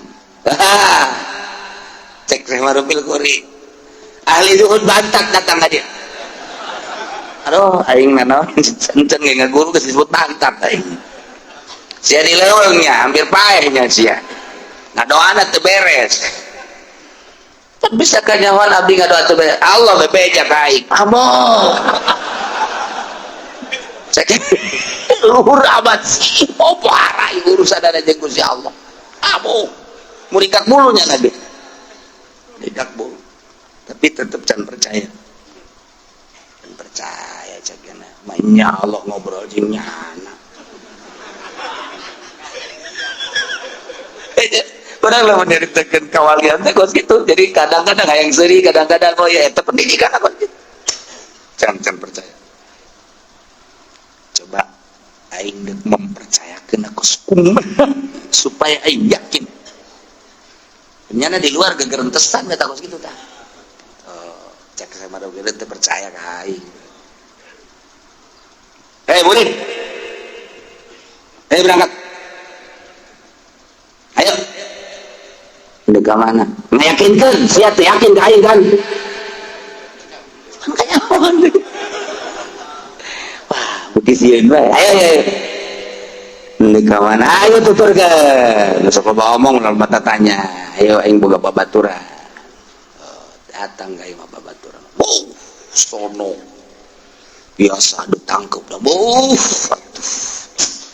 cek Syekh Ma'ruf Al-Qurhi ahli zuhud bantat datang ka dia. Aduh aing nanaon can ge ngaguru geus disebut bantat aing. Sia di leuweungnya hampir paehnya sia. Ngadoana teu beres. Kan bisa kanyahoan abdi ngadoa teu beres. Allah bebeja ka aing. Ambo. Cek luhur abad sih. Oh parah urusan ada jeung Gusti Allah. Ambo. Murikak bulunya Nabi. Murikak bulu. Tapi tetep can percaya. Can percaya cek nya. Manya Allah ngobrol jeung nyana. Orang lah menyeritakan kawalian teh kos gitu. Jadi kadang-kadang hayang seuri, kadang-kadang oh ya eta pendidikan kos gitu. Can percaya. Coba aing deuk mempercayakeun kos kumaha supaya aing yakin. Nyana di luar gegerentesan eta kos gitu tah. Oh, cek saya mah teu percaya ka aing. Hei murid. Hei berangkat. Ayo. Udah ke mana? Ngayakinkeun, sia teu yakin ka aing kan? Kan kanyahoan. Wah, beuki sieun bae. Ayo ayo. Udah ke mana? Ayo tuturkeun. Sok loba omong lamun mata tanya. Ayo aing boga babaturan. Oh, datang ka imah babaturan. Wow, sono. Biasa ditangkep dah. Wow, atuh.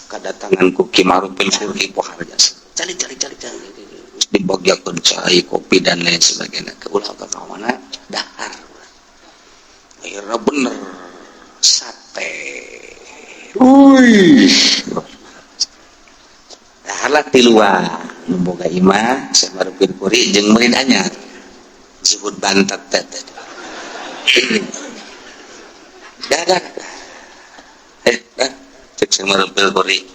Kedatangan ku Ki Ma'ruf Al-Qurhi pohar jasa. Cari cari cari cari. Dibagiakeun cai kopi dan lain sebagainya. Ulah ka mana dahar. Akhirnya bener sate. Wih. Daharlah tiluan. Nu boga imah Syekh Ma'ruf Al-Qurhi jeung murid anyar. Disebut bantat teh. Dah dah. Dah. Cek Syekh Ma'ruf Al-Qurhi.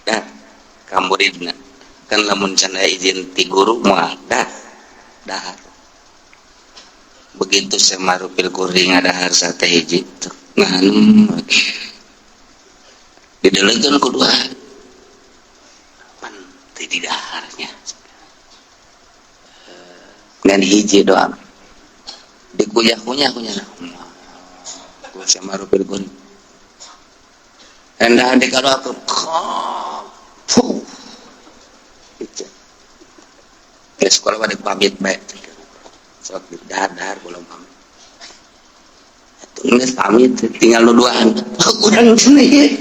Dah. Ka muridna. Kan lamun can aya izin ti guru mah dah dahar. Begitu Syekh Ma'ruf Al-Qurhi ngadahar sate hiji tuh ngahanem. Didelekeun ku dua. Pan teu didaharnya. Ngan hiji doang. Dikunyah-kunyah kunyah. Ku sama rupil kun. Endah dikadoakeun. Fuh. Ke sekolah pada pamit bae. Sok dahar-dahar belum pamit. Atuh geus pamit tinggal nu duaan. Urang sini.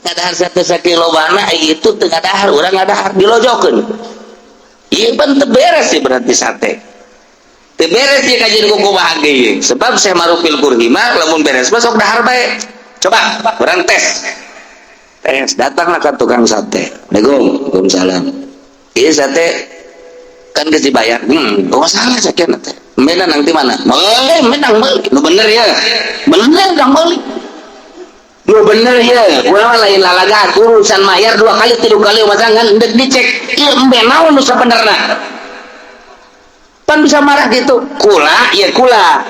Ngadahar sate sakilo bana itu teu ngadahar, urang ngadahar dilojokeun. Ieu pan teu beres sih berarti sate. Teu beres ieu kajian kuku bahagia ieu. Sebab Syekh Marufil Qurhi mah lamun beres mah sok dahar bae. Coba urang tes. Tes datanglah ke tukang sate. Assalamualaikum, waalaikumsalam. Ieu sate kan geus dibayar. Oh salah sakieu teh. Menang nanti mana? Meuli, menang meuli. Nu bener ya. Bener dong meuli. Nu bener ya. Urang mah lain lalaga urusan mayar 2 kali 3 kali masa ngan endek dicek. Ieu embe naon nu sabenerna? Pan bisa marah gitu. Kula, ya kula.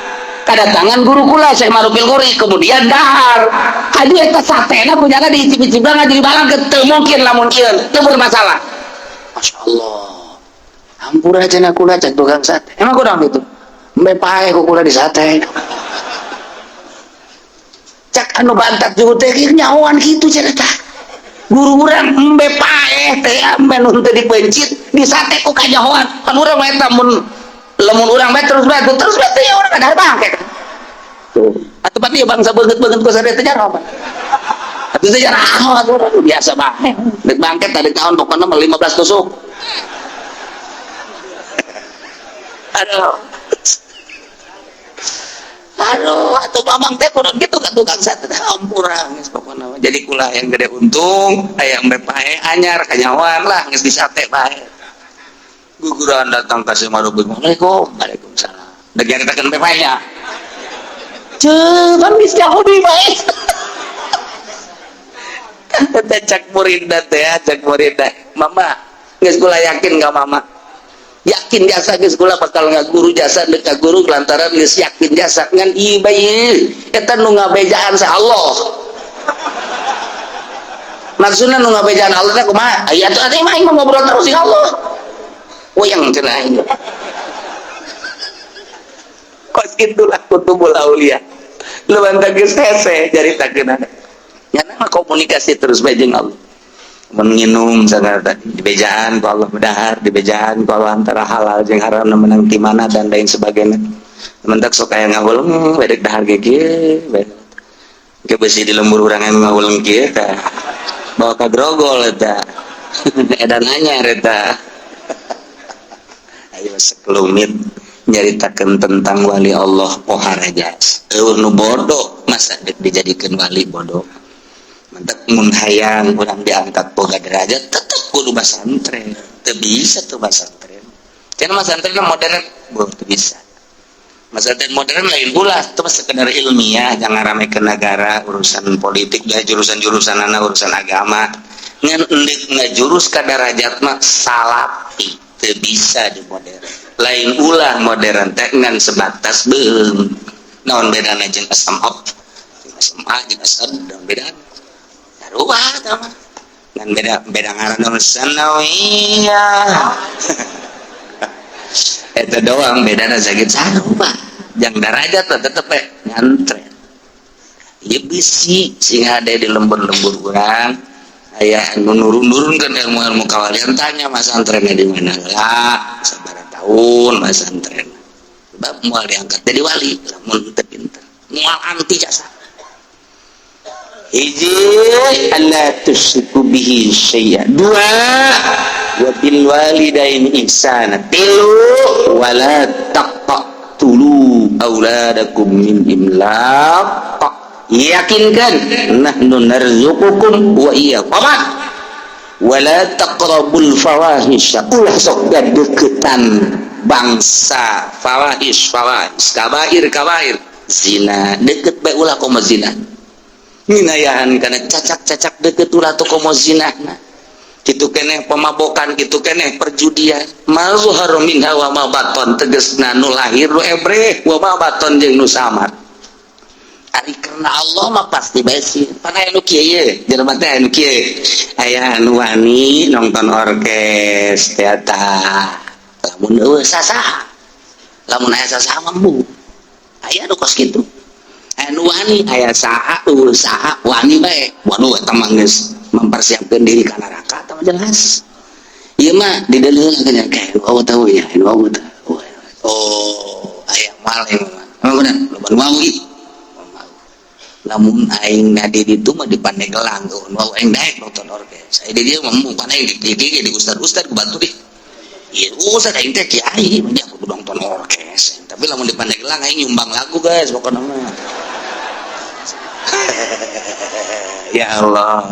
Kedatangan guru kula Syekh Marufil Qurhi kemudian dahar. Hadi eta satena punyana diicip-icip banget jadi barang teu mungkin lamun ieu teu bermasalah. Masya Allah. Hampura cenah kula cek tukang sate. Emang kurang gitu. Embe pae ku kula di sate. Cak anu bantat juga teh nyahoan kitu cenah tah. Guru urang embe pae teh embe nu teu dipencit di sate ku kanyahoan. Kan urang mah eta mun lamun urang bae terus bae terus bae teh urang kadar bangke. Tuh. Atuh pati bangsa beungeut-beungeut ku sate teh jaraho. Atuh teh jaraho atuh urang biasa bae. Dek bangket tadi tahun pokona mah 15 tusuk. Aduh. Aduh, atuh mamang teh kurang gitu ka tukang sate teh ampura geus pokona mah. Jadi kula yang gede untung, aya embe pae anyar kanyawan lah geus di sate bae. Guguran datang ka si Marubun. Waalaikumsalam. Waalaikumsalam. Deg nyaritakeun embe pae nya. Ceu, kan geus nyaho deui bae. Teh cak muridna teh, cak muridna. Mama, geus kula yakin ka mama. Yakin jasa geus kula bakal ngaguru jasa deuk ka guru lantaran geus yakin jasa ngan ieu bae eta nu ngabejaan sa Allah. Maksudna nu ngabejaan Allah teh kumaha? Aya atuh atuh mah aing mah ngobrol terus jeung Allah. Wayang cenah aing. Kos kitulah kutubul aulia. Leuwih geus hese caritakeun. Nya mah komunikasi terus bae jeung Allah. Menginum sangat tadi dibejaan ku Allah berdahar dibejaan ku Allah antara halal jeung haram menang ti mana dan lain sebagainya. Mentak sok aya ngahuleng bedek dahar ge kieu ke besi di lembur urang anu ngahuleng kieu tah bawa ka grogol eta edan anyar eta. Ayo sekelumit nyaritakeun tentang wali Allah pohara jas eueuh nu bodoh masa dek dijadikeun wali bodoh. Mentak mun hayang urang diangkat boga derajat tetep kudu basantren. Teu bisa tuh basantren. Cenah masantren modern, boh teu bisa. Masantren modern lain pula, itu mah sekedar ilmiah, jangan rame ke negara, urusan politik, dah jurusan-jurusanana urusan agama. Ngan endek ngajurus ka derajat mah salapi, teu bisa di modern. Lain ulah modern teh ngan sebatas beung. Naon bedana jeung SMA? SMA jeung SMA naon bedana? Sarua tah mah. Ngan beda ngaran sanawiyah. Eta doang bedana sakit sarua. Jang darajat mah tetep we nyantren. Ieu bisi sing hade di lembur-lembur urang aya anu nurun-nurunkeun ilmu-ilmu kawalian tanya masantrenna di mana lah sabaraha tahun masantren. Sebab moal diangkat jadi wali lamun teu pinter. Moal anti jasa. Hiji alla tusyriku bihi syai'a. Dua wa bil walidaini ihsana. Tilu wala taqtulu auladakum min imlaq. Yakinkan nahnu narzuqukum wa iyyakum. Wala taqrabul fawahisha. Ulah sok gadeukeutan bangsa fawahish fawahish kabair kabair zina deket bae ulah komo zina. Minayahan kana cacak-cacak deket ulah tuh komo zina. Kitu keneh pemabokan, kitu keneh perjudian. Ma zuharu minha wa ma baton tegesna nu lahir nu ebreh wa ma baton jeung nu samar. Ari karena Allah mah pasti besi. Pan aya nu kieu ye, jelema teh aya nu kieu. Aya anu wani nonton orkes teater. Lamun eueuh sasaha. Lamun aya sasaha mah embung. Aya nu kos kitu. Aya nu wani, aya saha eueuh saha wani bae. Waduh eta mah geus mempersiapkeun diri ka neraka eta mah jelas. Ieu mah dideuleun nya kayak nu tahu ya, nu tahu. Oh, aya maleng mah. Emang bener, loba nu wau ieu. Lamun aing na di ditu mah di Pandeglang tuh, nu aing daek nonton orkes. Aya di dieu mah embung pan aing di dieu di ustad-ustad ku bantu deh. Ieu ustad aing teh kiai, mah kudu nonton orkes. Tapi lamun di Pandeglang aing nyumbang lagu guys pokona mah. Ya Allah.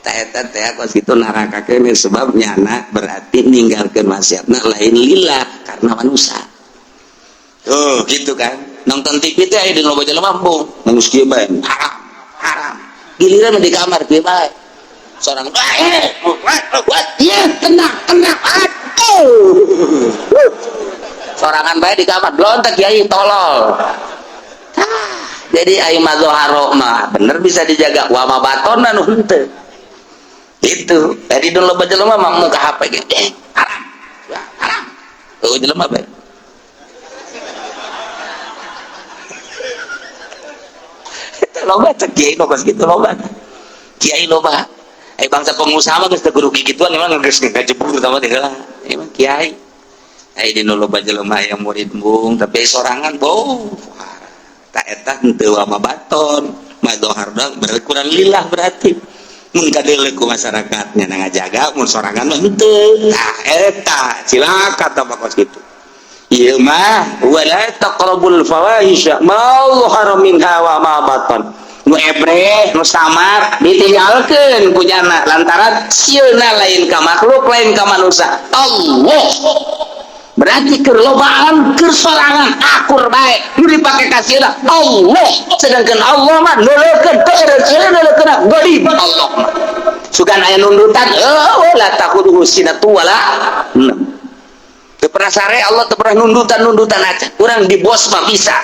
Tah eta teh kos kitu neraka keun sebab nyana berarti ninggalkeun maksiatna lain lillah karena manusia. Tuh gitu kan. Nonton TV teh aya di loba jelema embung. Nangis kieu bae. Haram, haram. Giliran di kamar kieu bae. Sorang iya tenang, tenang. Aduh. Sorangan bae di kamar blontek kiai tolol. Jadi aing mazharo mah bener bisa dijaga wa ma batona nu henteu. Itu. Tadi dulu loba jelema mah muka HP ge. Haram. Haram. Eueuh jelema bae. Loba teh kiai nu kos kitu loba. Kiai loba. Eh bangsa pengusaha mah geus teu kudu gituan emang geus ngajebur sama teh heula. Emang kiai. Ai di nu loba jelema aya murid embung tapi sorangan bau. Ta eta henteu wa baton, madohar doang berarti kurang lillah berarti. Mun kadeuleu ku masyarakat nya ngajaga mun sorangan mah henteu. Tah eta cilaka tah kos kitu. Ieu mah wala taqrabul fawahisha ma zahara minha wa ma batan. Nu ebre, nu samar ditinggalkeun ku nyana lantaran sieuna lain ka makhluk, lain ka manusia. Allah. Berarti keur lobaan, keur sorangan akur bae nu dipake ka sieuna Allah. Sedangkan Allah mah neuleukeun teu eureun neuleukeun ghalib Allah mah. Sugan aya nundutan, eueuh la taquduhu sinatu wala naum. Teu pernah sare Allah teu pernah nundutan-nundutan aja. Urang di bos mah bisa.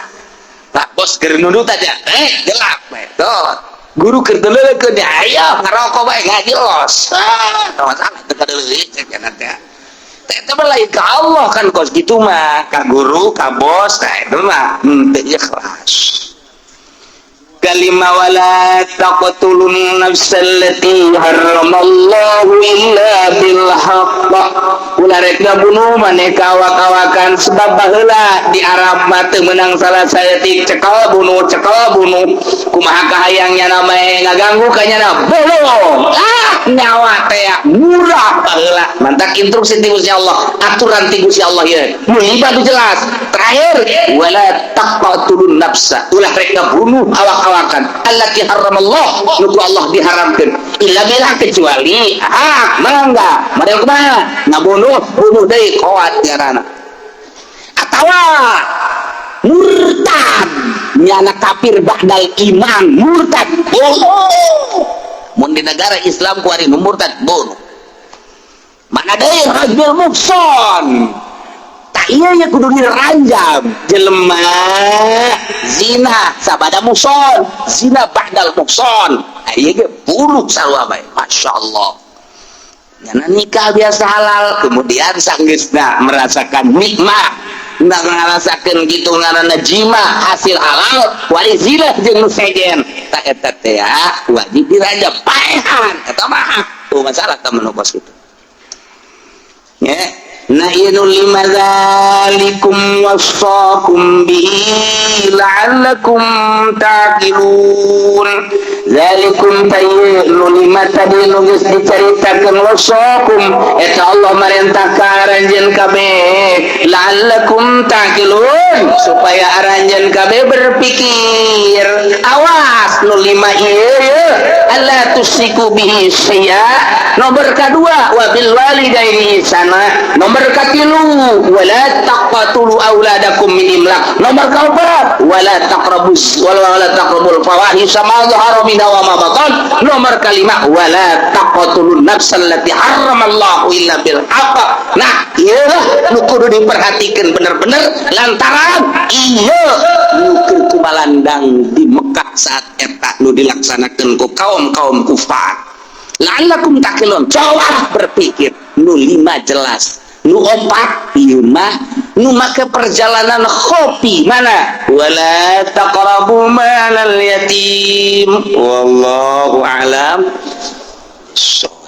Pak bos keur nundut aja. Gelap bae. Tuh. Guru keur teu ya ayo ngarokok bae ngaji los. Ah, teu masalah teu kadeuleuh cek cenah teh. Teh mah lain ka Allah kan kos kitu mah, ka guru, ka bos, tah eta mah henteu ikhlas. Kalima wala taqtulun nafsal lati haramallahu illa bil haqq. Ulah rek ngabunuh maneh ka awak-awakan sebab baheula di Arab mah teu meunang salah saeutik cekel bunuh kumaha kahayang nyana mah ngaganggu ka nyana bunuh. Ah nyawa teh murah baheula. Mantak instruksi ti Gusti Allah, aturan ti Gusti Allah ieu. Mun batu jelas. Terakhir wala taqtulun nafsa. Ulah rek ngabunuh awak awakan allati haramallah nu ku Allah diharamkeun illa billah kecuali hak mangga model kumaha ngabunuh bunuh deui kuat ngaranna atawa murtad nyana kafir ba'dal iman murtad bunuh mun di negara Islam kuari nu murtad bunuh mana deui rajul muhson iya ya kudu diranjam jelema zina sabada muhson zina ba'dal muhson ieu ge bunuh sarua bae masyaallah nyana nikah biasa halal kemudian sanggeusna merasakan nikmat nggak ngarasakeun kitu ngaranna jima hasil halal wali zina jeung nu sejen ta eta teh wajib diranjam paehan eta mah tuh masalah teh mun kos kitu nya. Nah inu lima dzalikum wasaqum bihi la'allakum taqilun. Dzalikum tayyinu lima tadi nu geus dicaritakeun wasaqum eta Allah marentah ka aranjeun kabeh la'allakum taqilun supaya aranjeun kabeh berpikir. Awas nu lima ieu alla tusiku bihi syai'a. Nomor kedua wa bil walidaini ihsana. Nomor katilu wala taqtulu auladakum min imlaq. Nomor keempat wala taqrabus wala taqrabul fawahisha ma dhahara minha wa ma batan. Nomor kelima wala taqtulun nafsal lati haramallahu illa bil haqq. Nah, ieu nu kudu diperhatikan bener-bener lantaran ieu nu keur Lumalandang di Mekah saat eta nu dilaksanakan ku kaum-kaum kufar. La'allakum ta'qilun, coba berpikir. Nu lima jelas, nu opat ieu mah nu make perjalanan kopi mana, wala taqrabu malal yatim. Wallahu a'lam. So.